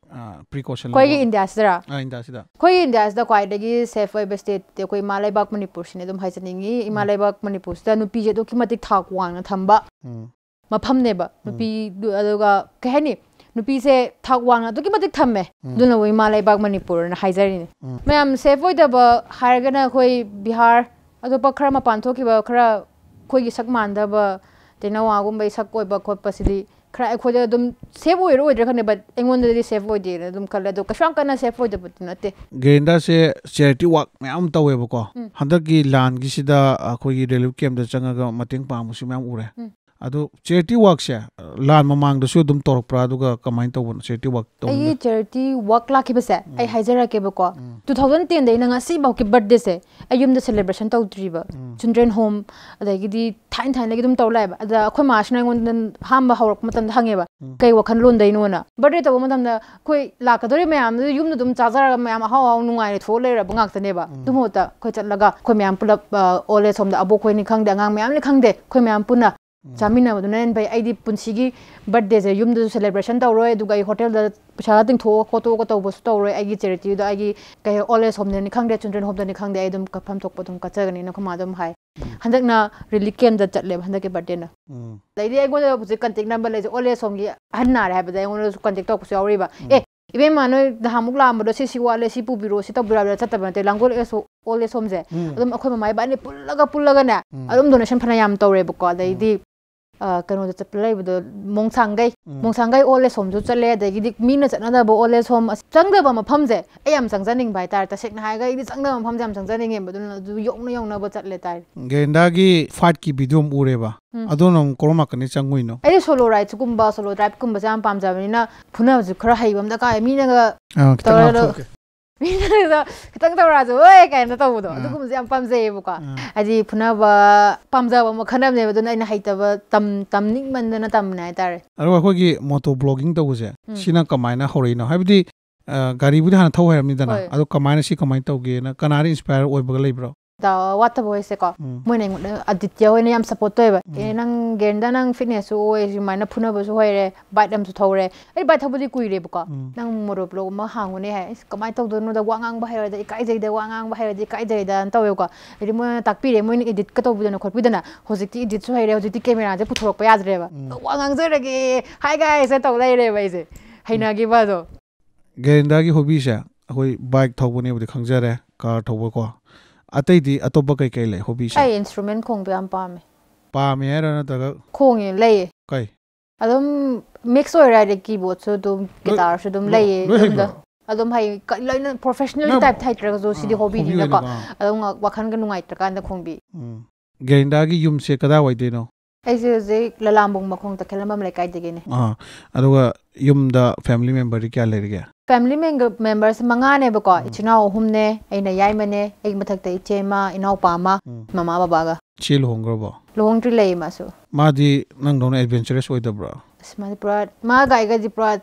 precaution ꯑꯩꯈꯣꯏꯒꯤ Indiaꯁꯤꯗꯔꯥ? Indiaꯁꯤꯗ? ꯑꯩꯈꯣꯏꯒꯤ Indiaꯁꯤꯗ ꯈ꯭ꯋꯥꯏꯗꯒꯤ safe ꯑꯣꯏꯕ stateꯇꯤ ꯑꯩꯈꯣꯏ ꯏꯃꯥ ꯂꯩꯕꯥꯛ ꯃꯅꯤꯄꯨꯔꯁꯤꯅꯦ ꯑꯗꯨꯝ ꯍꯥꯏꯖꯅꯤꯡꯉꯤ꯫ ꯏꯃꯥ ꯎꯝ. ꯂꯩꯕꯥꯛ ꯃꯅꯤꯄꯨꯔꯁꯤꯗ ꯅꯨꯄꯤꯁꯦ ꯑꯗꯨꯛꯀꯤ ꯃꯇꯤꯛ ꯊꯥꯛ ꯋꯥꯡꯅ ꯊꯝꯕ ꯎꯝ. ꯃꯐꯝꯅꯦꯕ꯫ ꯎꯝ. ꯅꯨꯄꯤ ꯑꯗꯨꯒ ꯀꯩ ꯍꯥꯏꯅꯤ, ꯅꯨꯄꯤꯁꯦ ꯊꯥꯛ ꯋꯥꯡꯅ ꯑꯗꯨꯛꯀꯤ ꯃꯇꯤꯛ ꯊꯝꯃꯦ꯫ ꯎꯝ. ꯑꯗꯨꯅꯕꯨ ꯏꯃꯥ ꯂꯩꯕꯥꯛ ꯃꯅꯤꯄꯨꯔꯅ ꯍꯥꯏꯖꯔꯤꯅꯤ꯫ ꯎꯝ. ꯃꯌꯥꯝ safe ꯑꯣꯏꯗꯕ ꯍꯥꯏꯔꯒꯅ ꯑꯩꯈꯣꯏ ꯕꯤꯍꯥꯔ, ꯑꯇꯣꯞꯄ ꯈꯔ ꯃꯄꯥꯟ ꯊꯣꯛꯈꯤꯕ ꯈꯔ ꯑꯩꯈꯣꯏꯒꯤ ꯁꯛ ꯃꯥꯟꯗꯕ ꯇꯦꯅꯋꯥꯒꯨꯝꯕꯩ ꯁꯛ ꯑꯣꯏꯕ ꯈꯣꯠꯄꯁꯤꯗꯤ ꯈꯔ ꯑꯩꯈꯣꯏꯗ ꯑꯗꯨꯝ safe ꯑꯣꯏꯔ ꯑꯣꯏꯗ꯭ꯔꯥ ꯈꯪꯗꯦ, but ꯑꯩꯉꯣꯟꯗꯗꯤ safe ꯑꯣꯏꯗꯦꯅ ꯑꯗꯨꯝ ꯈꯜꯂꯦ꯫ ꯑꯗꯣ ꯀꯩꯁꯨ ꯌꯥꯝ ꯀꯟꯅ safe ꯑꯣꯏꯗꯕꯗꯤ ꯅꯠꯇꯦ꯫ ꯒꯦꯔꯤꯟꯗꯥꯁꯦ charity work ꯃꯌꯥꯝ ꯑꯃ ꯇꯧꯋꯦꯕꯀꯣ꯫ ꯎꯝ. ꯍꯟꯗꯛꯀꯤ ꯂꯥꯟꯒꯤꯁꯤꯗ ꯑꯩꯈꯣꯏꯒꯤ relief campꯇ ꯆꯪꯉꯒ ꯃꯇꯦꯡ ꯄꯥꯡꯕꯁꯨ ꯃꯌꯥꯝ ꯎꯔꯦ꯫ ꯎꯝ. ꯑꯗꯣ charity workꯁꯦ ꯂꯥꯟ ꯃꯃꯥꯡꯗꯁꯨ ꯑꯗꯨꯝ ꯇꯧꯔꯛꯄ꯭ꯔꯥ? ꯑꯗꯨꯒ ꯀꯃꯥꯏꯅ ꯇꯧꯕꯅꯣ charity work ꯑꯩꯒꯤ ꯇꯧꯕꯗ? Charity work ꯂꯥꯛꯈꯤꯕꯁꯦ ꯑꯩ ꯎꯝ. ꯍꯥꯏꯖꯔꯛꯀꯦꯕꯀꯣ꯫ ꯎꯝ. Two thousand tenꯗꯩꯅ ꯉꯁꯤꯐꯥꯎꯒꯤ birthdayꯁꯦ ꯑꯩ ꯌꯨꯝꯗ celebration ꯇꯧꯗ꯭ꯔꯤꯕ꯫ ꯎꯝ. Children home, ꯑꯗꯒꯤꯗꯤ ꯊꯥꯏꯅ ꯊꯥꯏꯅꯗꯒꯤ ꯑꯗꯨꯝ ꯇꯧ ꯂꯥꯛꯑꯦꯕ꯫ ꯑꯗ ꯑꯩꯈꯣꯏ ꯃꯥꯁꯤꯅ ꯑꯩꯉꯣꯟꯗ ꯑꯍꯥꯟꯕ ꯍꯧꯔꯛꯄ ꯃꯇꯝꯗ ꯍꯪꯉꯦꯕ, ꯎꯝ. "ꯀꯩ ꯋꯥꯈꯜꯂꯣꯟꯗꯩꯅꯣꯅ?" Birthday ꯇꯧꯕ ꯃꯇꯝꯗ ꯑꯩꯈꯣꯏ ꯂꯥꯛꯀꯗꯧꯔꯤ ꯃꯌꯥꯝꯗꯨ ꯌꯨꯝꯗ ꯑꯗꯨꯝ ꯆꯥꯖꯔꯒ ꯃꯌꯥꯝ ꯑꯍꯥꯎ ꯑꯍꯥꯎ ꯅꯨꯡꯉꯥꯏꯅ ꯊꯣꯛꯑ ꯂꯩꯔꯕ ꯉꯥꯛꯇꯅꯦꯕ꯫ ꯎꯝ. ꯑꯗꯨ ꯃꯍꯨꯠꯇ ꯑꯩꯈꯣꯏ ꯆꯠꯂꯒ ꯑꯩꯈꯣꯏ ꯃꯌꯥꯝ ꯄꯨꯂꯞ, ꯑ, old age homeꯗ ꯑꯕꯣꯛ ꯍꯣꯏꯅꯤ ꯈꯪꯗꯦ, ꯑꯉꯥꯡ ꯃꯌꯥꯝꯅꯤ ꯈꯪꯗꯦ, ꯑꯩꯈꯣꯏ ꯃꯌꯥꯝ ꯄꯨꯟꯅ ꯎꯝ. ꯆꯥꯃꯤꯟꯅꯕꯗꯨꯅ ꯍꯦꯟꯅ ꯐꯩ꯫ ꯑꯩꯗꯤ ꯄꯨꯟꯁꯤꯒꯤ birthdayꯁꯦ ꯌꯨꯝꯗꯁꯨ celebration ꯇꯧꯔꯣꯏ, ꯑꯗꯨꯒ ꯑꯩ hotelꯗ ꯄꯩꯁꯥ ꯇꯤꯡꯊꯣꯛꯑ ꯈꯣꯠꯇꯣꯛꯑꯒ ꯇꯧꯕꯁꯨ ꯇꯧꯔꯣꯏ꯫ ꯑꯩꯒꯤ charityꯗꯣ ꯑꯩꯒꯤ ꯀꯩ old age homeꯗꯅꯤ ꯈꯪꯗꯦ, children homeꯗꯅꯤ ꯈꯪꯗꯦ, ꯑꯩ ꯑꯗꯨꯝ ꯀꯠꯐꯝ ꯊꯣꯛꯄ ꯑꯗꯨꯝ ꯀꯠꯆꯒꯅꯤꯅ ꯑꯩꯈꯣꯏ ꯃꯥ ꯑꯗꯨꯝ ꯍꯥꯏ꯫ ꯎꯝ. ꯍꯟꯗꯛꯅ relief campꯇ ꯆꯠꯂꯦꯕ ꯍꯟꯗꯛꯀꯤ birthdayꯅ꯫ ꯎꯝ. ꯑꯗꯩꯗꯤ ꯑꯩꯉꯣꯟꯗ ꯍꯧꯖꯤꯛ contact number ꯂꯩꯁꯦ, old age homeꯒꯤ ꯑꯍꯟ ꯅꯥꯔꯦ ꯍꯥꯏꯕꯗ ꯑꯩꯉꯣꯟꯗꯁꯨ contact ꯇꯧꯔꯛꯄꯁꯨ ꯌꯥꯎꯔꯤꯕ꯫ ꯎꯝ. "ꯑꯦ, ꯏꯕꯦꯝꯃ, ꯅꯣꯏ ꯅꯍꯥꯟꯃꯨꯛ ꯂꯥꯛꯑꯝꯕꯗꯣ ꯁꯤ ꯁꯤ ꯋꯥꯠꯂꯦ, ꯁꯤ ꯄꯨꯕꯤꯔꯛꯑꯣ, ꯁꯤ ꯇꯧꯕꯤꯔꯛꯑꯣ" ꯍꯥꯏꯕꯗ ꯆꯠꯇꯕ ꯅꯠꯇꯦ꯫ ꯂꯥꯡꯒꯣꯜ old age homeꯁꯦ ꯎꯝ. ꯑꯗꯨꯝ ꯑꯩꯈꯣꯏ ꯃꯃꯥ ꯏꯕꯥꯅꯤ ꯄꯨꯜꯂꯒ ꯄꯨꯜꯂꯒꯅꯦ ꯎꯝ. ꯑꯗꯨꯝ donation ꯐꯅ ꯌꯥꯝ ꯇꯧꯔꯦꯕꯀꯣ꯫ ꯑꯗꯩꯗꯤ ꯑ, ꯀꯩꯅꯣꯗ ꯆꯠꯄ ꯂꯩꯕꯗꯣ, ꯃꯣꯡꯁꯥꯡꯒꯩ, ꯎꯝ. ꯃꯣꯡꯁꯥꯡꯒꯩ old age homeꯁꯨ ꯆꯠꯂꯦ, ꯑꯗꯒꯤꯗꯤ ꯃꯤꯅ ꯆꯠꯅꯗꯕ old age home, ꯑꯁ, ꯆꯪꯗꯕ ꯃꯐꯝꯁꯦ ꯑꯩ ꯌꯥꯝ ꯆꯪꯖꯅꯤꯡꯕ ꯍꯥꯏꯇꯥꯔꯦ꯫ ꯇꯁꯦꯡꯅ ꯍꯥꯏꯔꯒ ꯑꯩꯗꯤ ꯆꯪꯗꯕ ꯃꯐꯝꯁꯦ ꯌꯥꯝ ꯆꯪꯖꯅꯤꯡꯉꯦꯕ, ꯑꯗꯨꯅ ꯑꯗꯨ ꯌꯧꯅ ꯌꯧꯅꯕ ꯆꯠꯂꯦ ꯇꯥꯔꯦ꯫ ꯒꯦꯔꯤꯟꯗꯥꯒꯤ fightꯀꯤ video ꯑꯃ ꯎꯔꯦꯕ꯫ ꯎꯝ. ꯑꯗꯨꯅ ꯑꯃꯨꯛ ꯀꯔꯣꯝ ꯅꯥꯀꯟꯗꯩ ꯆꯪꯉꯨꯏꯅꯣ? ꯑꯩꯗꯤ solo rideꯁꯨꯒꯨꯝꯕ, solo driveꯀꯨꯝꯕꯁꯦ ꯌꯥꯝ ꯄꯥꯝꯖꯕꯅꯤꯅ ꯐꯨꯅꯕꯁꯨ ꯈꯔ ꯍꯩꯕ ꯑꯃ ꯗꯔꯀꯥꯔ ꯑꯣꯏ꯫ ꯃꯤꯅꯒ ꯑꯥ, ꯈꯤꯇꯪ ꯇꯧꯔꯒ ꯂꯥꯞꯊꯣꯛꯀꯦ. ꯃꯤꯅꯒ ꯈꯤꯇꯪ ꯇꯧꯔꯛꯑꯁꯨ "ꯑꯣꯏ" ꯀꯥꯏꯅ ꯇꯧꯕꯗꯣ, ꯑꯥ. ꯑꯗꯨꯒꯨꯝꯕꯁꯦ ꯌꯥꯝ ꯄꯥꯝꯖꯩꯌꯦꯕꯀꯣ꯫ ꯑꯥ. ꯍꯥꯏꯗꯤ ꯐꯨꯅꯕ ꯄꯥꯝꯖꯕ ꯃꯈꯜ ꯑꯃꯅꯦꯕ, ꯑꯗꯨꯅ ꯑꯩꯅ ꯍꯩꯇꯕ, ꯇꯝ-, ꯇꯝꯅꯤꯡꯃꯟꯗꯅ ꯇꯝꯕꯅꯦ ꯍꯥꯏꯇꯥꯔꯦ꯫ ꯑꯗꯨꯒ ꯑꯩꯈꯣꯏꯒꯤ moto vlogging ꯇꯧꯕꯁꯦ, ꯎꯝ. ꯁꯤꯅ ꯀꯃꯥꯏꯅ ꯍꯧꯔꯛꯏꯅꯣ? ꯍꯥꯏꯕꯗꯤ, ꯑ, ꯒꯥꯔꯤꯕꯨꯗꯤ ꯍꯥꯟꯅ ꯊꯧ ꯍꯩꯔꯝꯅꯤꯗꯅ, ꯍꯣꯏ. ꯑꯗꯣ ꯀꯃꯥꯏꯅ, ꯁꯤ ꯀꯃꯥꯏꯅ ꯇꯧꯒꯦꯅ, ꯀꯅꯥꯗ inspire ꯑꯣꯏꯕꯒ ꯂꯩꯕ꯭ꯔꯣ? ꯋꯥꯠꯇꯕ ꯍꯣꯏꯁꯦꯀꯣ, ꯎꯝ꯫ ꯃꯣꯏꯅ ꯑꯩꯉꯣꯟꯗ, ꯑꯥꯗꯤꯇ꯭ꯌ ꯍꯣꯏꯅ ꯌꯥꯝ ꯁꯞꯄꯣꯔꯠ ꯇꯧꯋꯦꯕ꯫ ꯎꯝ꯫ "ꯑꯦ, ꯅꯪ ꯒꯦꯟꯗꯥ, ꯅꯪ ꯐꯤꯠꯅꯦꯁꯁꯨ ꯑꯣꯏ, ꯁꯨꯃꯥꯏꯅ ꯐꯨꯅꯕꯁꯨ ꯍꯩꯔꯦ, ꯕꯥꯏꯛ ꯑꯃꯁꯨ ꯊꯧꯔꯦ꯫" ꯑꯩ ꯕꯥꯏꯛ ꯊꯧꯕꯗꯤ ꯀꯨꯏꯔꯦꯕꯀꯣ꯫ ꯎꯝ꯫ "ꯅꯪ ꯃꯣꯇꯣ ꯕ꯭ꯂꯣꯛ ꯑꯃ ꯍꯥꯡꯉꯨꯅꯦ" ꯍꯥꯏ꯫ "ꯑꯁ, ꯀꯃꯥꯏꯅ ꯇꯧꯗꯣꯏꯅꯣꯗ, ꯋꯥ ꯉꯥꯡꯕ ꯍꯩꯔꯣꯏꯗ, ꯏꯀꯥꯏꯖꯩꯗ, ꯋꯥ ꯉꯥꯡꯕ ꯍꯩꯔꯣꯏꯗ, ꯏꯀꯥꯏꯖꯩꯗ"ꯅ ꯇꯧꯋꯦꯕꯀꯣ꯫ ꯍꯥꯏꯗꯤ ꯃꯣꯏꯅ ꯇꯥꯛꯄꯤꯔꯦ, ꯃꯣꯏꯅ ꯏꯗꯤꯠꯀ ꯇꯧꯕꯤꯗꯅ ꯈꯣꯠꯄꯤꯗꯅ꯫ ꯍꯧꯖꯤꯛꯇꯤ ꯏꯗꯤꯠꯁꯨ ꯍꯩꯔꯦ, ꯍꯧꯖꯤꯛꯇꯤ ꯀꯦꯃꯦꯔꯥꯁꯦ ꯄꯨꯊꯣꯔꯛꯄ ꯌꯥꯗ꯭ꯔꯦꯕ꯫ ꯎꯝ꯫ "ꯋꯥ ꯉꯥꯡꯖꯔꯒꯦ, ꯍꯥꯏ ꯒꯥꯏꯁ" ꯇꯧ ꯂꯩꯔꯦꯕ ꯑꯩꯁꯦ꯫ ꯍꯩꯅꯈꯤꯕ ꯑꯗꯣ꯫ ꯒꯦꯔꯤꯟꯗꯥꯒꯤ ꯍꯣꯕꯤꯁꯦ ꯑꯩꯈꯣꯏ ꯕꯥꯏꯛ ꯊꯧꯕꯅꯦꯕꯨꯗꯤ ꯈꯪꯖꯔꯦ, ꯀꯥꯔ ꯊꯧꯕꯀꯣ꯫ ꯑꯇꯩꯗꯤ ꯑꯇꯣꯞꯄ ꯀꯩꯀꯩ ꯂꯩ ꯍꯣꯕꯤꯁꯦ? ꯑꯩ ꯏꯟꯁꯇ꯭ꯔꯨꯃꯦꯟ ꯈꯣꯡꯕ ꯌꯥꯝ ꯄꯥꯝꯃꯦ꯫ ꯄꯥꯝꯃꯦ ꯍꯥꯏꯔꯣ, ꯅꯠꯇ꯭ꯔꯒ? ꯈꯣꯡꯉꯦ, ꯂꯩꯌꯦ꯫ ꯀꯩ? ꯑꯗꯨꯝ ꯃꯤꯛꯁ ꯑꯣꯏꯔꯦ ꯍꯥꯏꯗꯤ, ꯀꯤꯕꯣꯔꯗꯁꯨ ꯑꯗꯨꯝ, ꯂꯣꯏ-, ꯒꯤꯇꯥꯔꯁꯨ ꯑꯗꯨꯝ ꯂꯣꯏ-, ꯂꯩꯌꯦ ꯂꯣꯏ ꯌꯨꯝꯗ꯫ ꯍꯩꯕ꯭ꯔꯣ? ꯑꯗꯨꯝ ꯍꯩ, ꯀ-, ꯂꯣꯏꯅ ꯄ꯭ꯔꯣꯐꯦꯁꯅꯦꯜꯒꯤ ꯅꯪ ꯇꯥꯏꯞꯇ ꯍꯩꯇ꯭ꯔꯒꯁꯨ, ꯁꯤꯗꯤ ꯑꯥ, ꯍꯣꯕꯤ ꯍꯣꯕꯤꯅꯤꯅꯀꯣ꯫ ꯑꯣꯏꯅꯀꯣ, ꯑꯥ꯫ ꯑꯗꯨꯝ ꯉ-, ꯋꯥꯈꯜꯒ ꯅꯨꯡꯉꯥꯏꯇ꯭ꯔꯀꯥꯟꯗ ꯈꯣꯡꯕꯤ꯫ ꯎꯝ꯫ ꯒꯦꯔꯤꯟꯗꯥꯒꯤ ꯌꯨꯝꯁꯦ ꯀꯗꯥꯏꯋꯥꯏꯗꯩꯅꯣ? ꯑꯩꯁꯦ ꯍꯧꯖꯤꯛ ꯂꯂꯥꯝꯕꯨꯡ ꯃꯈꯣꯡ ꯇꯈꯦꯜꯂꯝꯕꯝ ꯂꯩꯀꯥꯏꯗꯒꯤꯅꯦ꯫ ꯑꯥ, ꯑꯗꯨꯒ ꯌꯨꯝꯗ ꯐꯦꯃꯤꯂꯤ ꯃꯦꯝꯕꯔꯗꯤ ꯀꯌꯥ ꯂꯩꯔꯤꯒꯦ? ꯐꯦꯃꯤꯂꯤ ꯃꯦꯝꯕꯔꯁꯦ ꯃꯉꯥꯅꯦꯕꯀꯣ, ꯎꯝ꯫ ꯏꯆꯤꯟ ꯏꯅꯥꯎ ꯑꯍꯨꯝꯅꯦ, ꯑꯩꯅ ꯌꯥꯏꯃꯅꯦ, ꯑꯩꯒꯤ ꯃꯊꯛꯇ ꯏꯆꯦ ꯑꯃ, ꯏꯅꯥꯎꯄꯥ ꯑꯃ, ꯎꯝ꯫ ꯃꯃꯥ ꯕꯕꯥꯒ꯫ ꯆꯦ ꯂꯨꯍꯣꯡꯈ꯭ꯔꯕꯣ? ꯂꯨꯍꯣꯡꯗ꯭ꯔꯤ, ꯂꯩꯌꯦ ꯃꯥꯁꯨ꯫ ꯃꯥꯗꯤ ꯅꯪꯗꯧꯅ ꯑꯦꯗꯚꯦꯟꯆꯔꯁ ꯑꯣꯏꯗꯕ꯭ꯔꯣ? ꯑꯁ, ꯃꯥꯗꯤ ꯄꯨꯔꯥ, ꯃꯥꯒ ꯑꯩꯒꯗꯤ ꯄꯨꯔꯥ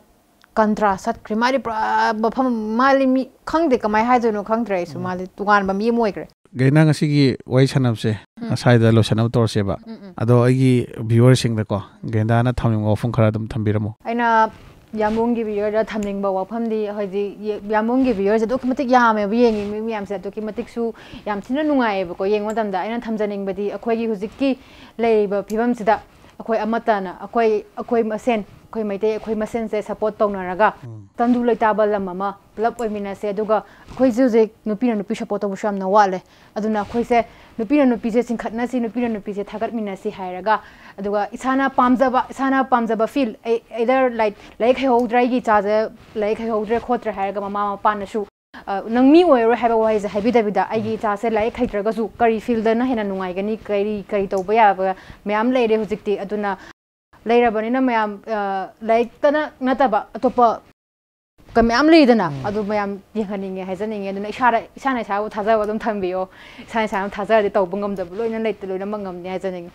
ꯀꯟꯇ꯭ꯔꯥꯁ ꯆꯠꯈ꯭ꯔꯦ꯫ ꯃꯥꯗꯤ ꯄꯨꯔꯥ ꯃꯐꯝ, ꯃꯥꯗꯤ ꯃꯤ, ꯈꯪꯗꯦ ꯀꯃꯥꯏ ꯍꯥꯏꯗꯣꯏꯅꯣ, ꯈꯪꯗ꯭ꯔꯦ ꯑꯩꯁꯨ꯫ ꯎꯝ꯫ ꯃꯥꯗꯤ ꯇꯣꯉꯥꯟꯕ ꯃꯤ ꯑꯃ ꯑꯣꯏꯈ꯭ꯔꯦ꯫ ꯒꯩꯅ, ꯉꯁꯤꯒꯤ ꯋꯥꯔꯤ ꯁꯥꯟꯅꯕꯁꯦ ꯎꯝ꯫ ꯁ꯭ꯋꯥꯏꯗ ꯂꯣꯏꯁꯟꯅꯕ ꯇꯧꯔꯁꯦꯕ꯫ ꯎꯝ, ꯎꯝ꯫ ꯑꯗꯣ ꯑꯩꯒꯤ ꯚ꯭ꯌꯨꯋꯔꯁꯤꯡꯗꯀꯣ, ꯒꯩꯅꯗꯥꯅ ꯊꯝꯅꯤꯡꯕ ꯋꯥꯐꯝ ꯈꯔ ꯑꯗꯨꯝ ꯊꯝꯕꯤꯔꯝꯃꯣ꯫ ꯑꯩꯅ ꯌꯥꯝꯕꯨꯡꯒꯤ ꯚ꯭ꯌꯨꯋꯔꯗ ꯊꯝꯅꯤꯡꯕ ꯋꯥꯐꯝꯗꯤ, ꯍꯧꯖꯤꯛ ꯌꯦ-, ꯌꯥꯝꯕꯨꯡꯒꯤ ꯚ꯭ꯌꯨꯋꯔꯁꯦ ꯑꯗꯨꯛꯀꯤ ꯃꯇꯤꯛ ꯌꯥꯝꯃꯦꯕ, ꯌꯦꯡꯉꯤ ꯃꯤ ꯃꯌꯥꯝꯁꯦ ꯑꯗꯨꯛꯀꯤ ꯃꯇꯤꯛꯁꯨ ꯌꯥꯝ ꯊꯤꯅ ꯅꯨꯡꯉꯥꯏꯌꯦꯕꯀꯣ꯫ ꯌꯦꯡꯕ ꯃꯇꯝꯗ ꯑꯩꯅ ꯊꯝꯖꯅꯤꯡꯕꯗꯤ, ꯑꯩꯈꯣꯏꯒꯤ ꯍꯧꯖꯤꯛꯀꯤ ꯂꯩꯔꯤꯕ ꯐꯤꯕꯝꯁꯤꯗ ꯑꯩꯈꯣꯏ ꯑꯃꯠꯇꯅ, ꯑꯩꯈꯣꯏ, ꯑꯩꯈꯣꯏ ꯃꯁꯦꯟ, ꯑꯩꯈꯣꯏ ꯃꯩꯇꯩ ꯑꯩꯈꯣꯏ ꯃꯁꯦꯟꯁꯦ ꯁꯞꯄꯣꯔꯠ ꯇꯧꯅꯔꯒ, ꯎꯝ꯫ ꯇꯪꯗꯨ ꯂꯩꯇꯥꯕ ꯂꯝ ꯑꯃ ꯄꯨꯂꯞ ꯑꯣꯏꯃꯤꯟꯅꯁꯦ꯫ ꯑꯗꯨꯒ ꯑꯩꯈꯣꯏꯁꯦ ꯍꯧꯖꯤꯛ ꯅꯨꯄꯤꯅ ꯅꯨꯄꯤ ꯁꯞꯄꯣꯔꯠ ꯇꯧꯕꯁꯨ ꯌꯥꯝꯅ ꯋꯥꯠꯂꯦ꯫ ꯑꯗꯨꯅ ꯑꯩꯈꯣꯏꯁꯦ ꯅꯨꯄꯤꯅ ꯅꯨꯄꯤꯁꯦ ꯆꯤꯡꯈꯠꯅꯁꯤ, ꯅꯨꯄꯤꯅ ꯅꯨꯄꯤꯁꯦ ꯊꯥꯒꯠꯃꯤꯟꯅꯁꯤ ꯍꯥꯏꯔꯒ, ꯑꯗꯨꯒ ꯏꯁꯥꯅ ꯄꯥꯝꯖꯕ, ꯏꯁꯥꯅ ꯄꯥꯝꯖꯕ ꯐꯤꯜ, ꯑꯩ, either, like, ꯂꯥꯏꯔꯤꯛ ꯍꯩꯍꯧꯗ꯭ꯔꯦ, ꯑꯩꯒꯤ ꯏꯆꯥꯁꯦ ꯂꯥꯏꯔꯤꯛ ꯍꯩꯍꯧꯗ꯭ꯔꯦ ꯈꯣꯠꯇ꯭ꯔꯦ ꯍꯥꯏꯔꯒ ꯃꯃꯥ ꯃꯄꯥꯅꯁꯨ, ꯑ, "ꯅꯪ ꯃꯤ ꯑꯣꯏꯔꯔꯣꯏ" ꯍꯥꯏꯕ ꯋꯥꯍꯩꯁꯦ ꯍꯥꯏꯕꯤꯗꯕꯤꯗ, "ꯑꯩꯒꯤ ꯎꯝ꯫ ꯏꯆꯥꯁꯦ ꯂꯥꯏꯔꯤꯛ ꯍꯩꯇ꯭ꯔꯒꯁꯨ ꯀꯔꯤ ꯐꯤꯜꯗꯅ ꯍꯦꯟꯅ ꯅꯨꯡꯉꯥꯏꯒꯅꯤ, ꯀꯔꯤ, ꯀꯔꯤ ꯇꯧꯕ ꯌꯥꯕ ꯃꯌꯥꯝ ꯂꯩꯔꯦ ꯍꯧꯖꯤꯛꯇꯤ꯫ ꯑꯗꯨꯅ ꯂꯩꯔꯕꯅꯤꯅ ꯃꯌꯥꯝ, ꯑ, ꯂꯥꯏꯔꯤꯛꯇꯅ ꯅꯠꯇꯕ ꯑꯇꯣꯞꯄ ꯀ-, ꯃꯌꯥꯝ ꯂꯩꯗꯅ, ꯎꯝ꯫ ꯑꯗꯨ ꯃꯌꯥꯝ ꯌꯦꯡꯍꯟꯅꯤꯡꯉꯦ ꯍꯥꯏꯖꯅꯤꯡꯉꯦ꯫ ꯑꯗꯨꯅ ꯏꯁꯥꯗ, ꯏꯁꯥꯅ ꯏꯁꯥꯕꯨ ꯊꯥꯖꯕ ꯑꯗꯨꯝ ꯊꯝꯕꯤꯌꯣ꯫ ꯏꯁꯥꯅ ꯏꯁꯥꯕꯨ ꯊꯥꯖꯔꯗꯤ ꯇꯧꯕ ꯉꯝꯗꯕ ꯂꯣꯏꯅ ꯂꯩꯇ-, ꯂꯣꯏꯅꯃꯛ ꯉꯝꯅꯤ ꯍꯥꯏꯖꯅꯤꯡꯉꯤ꯫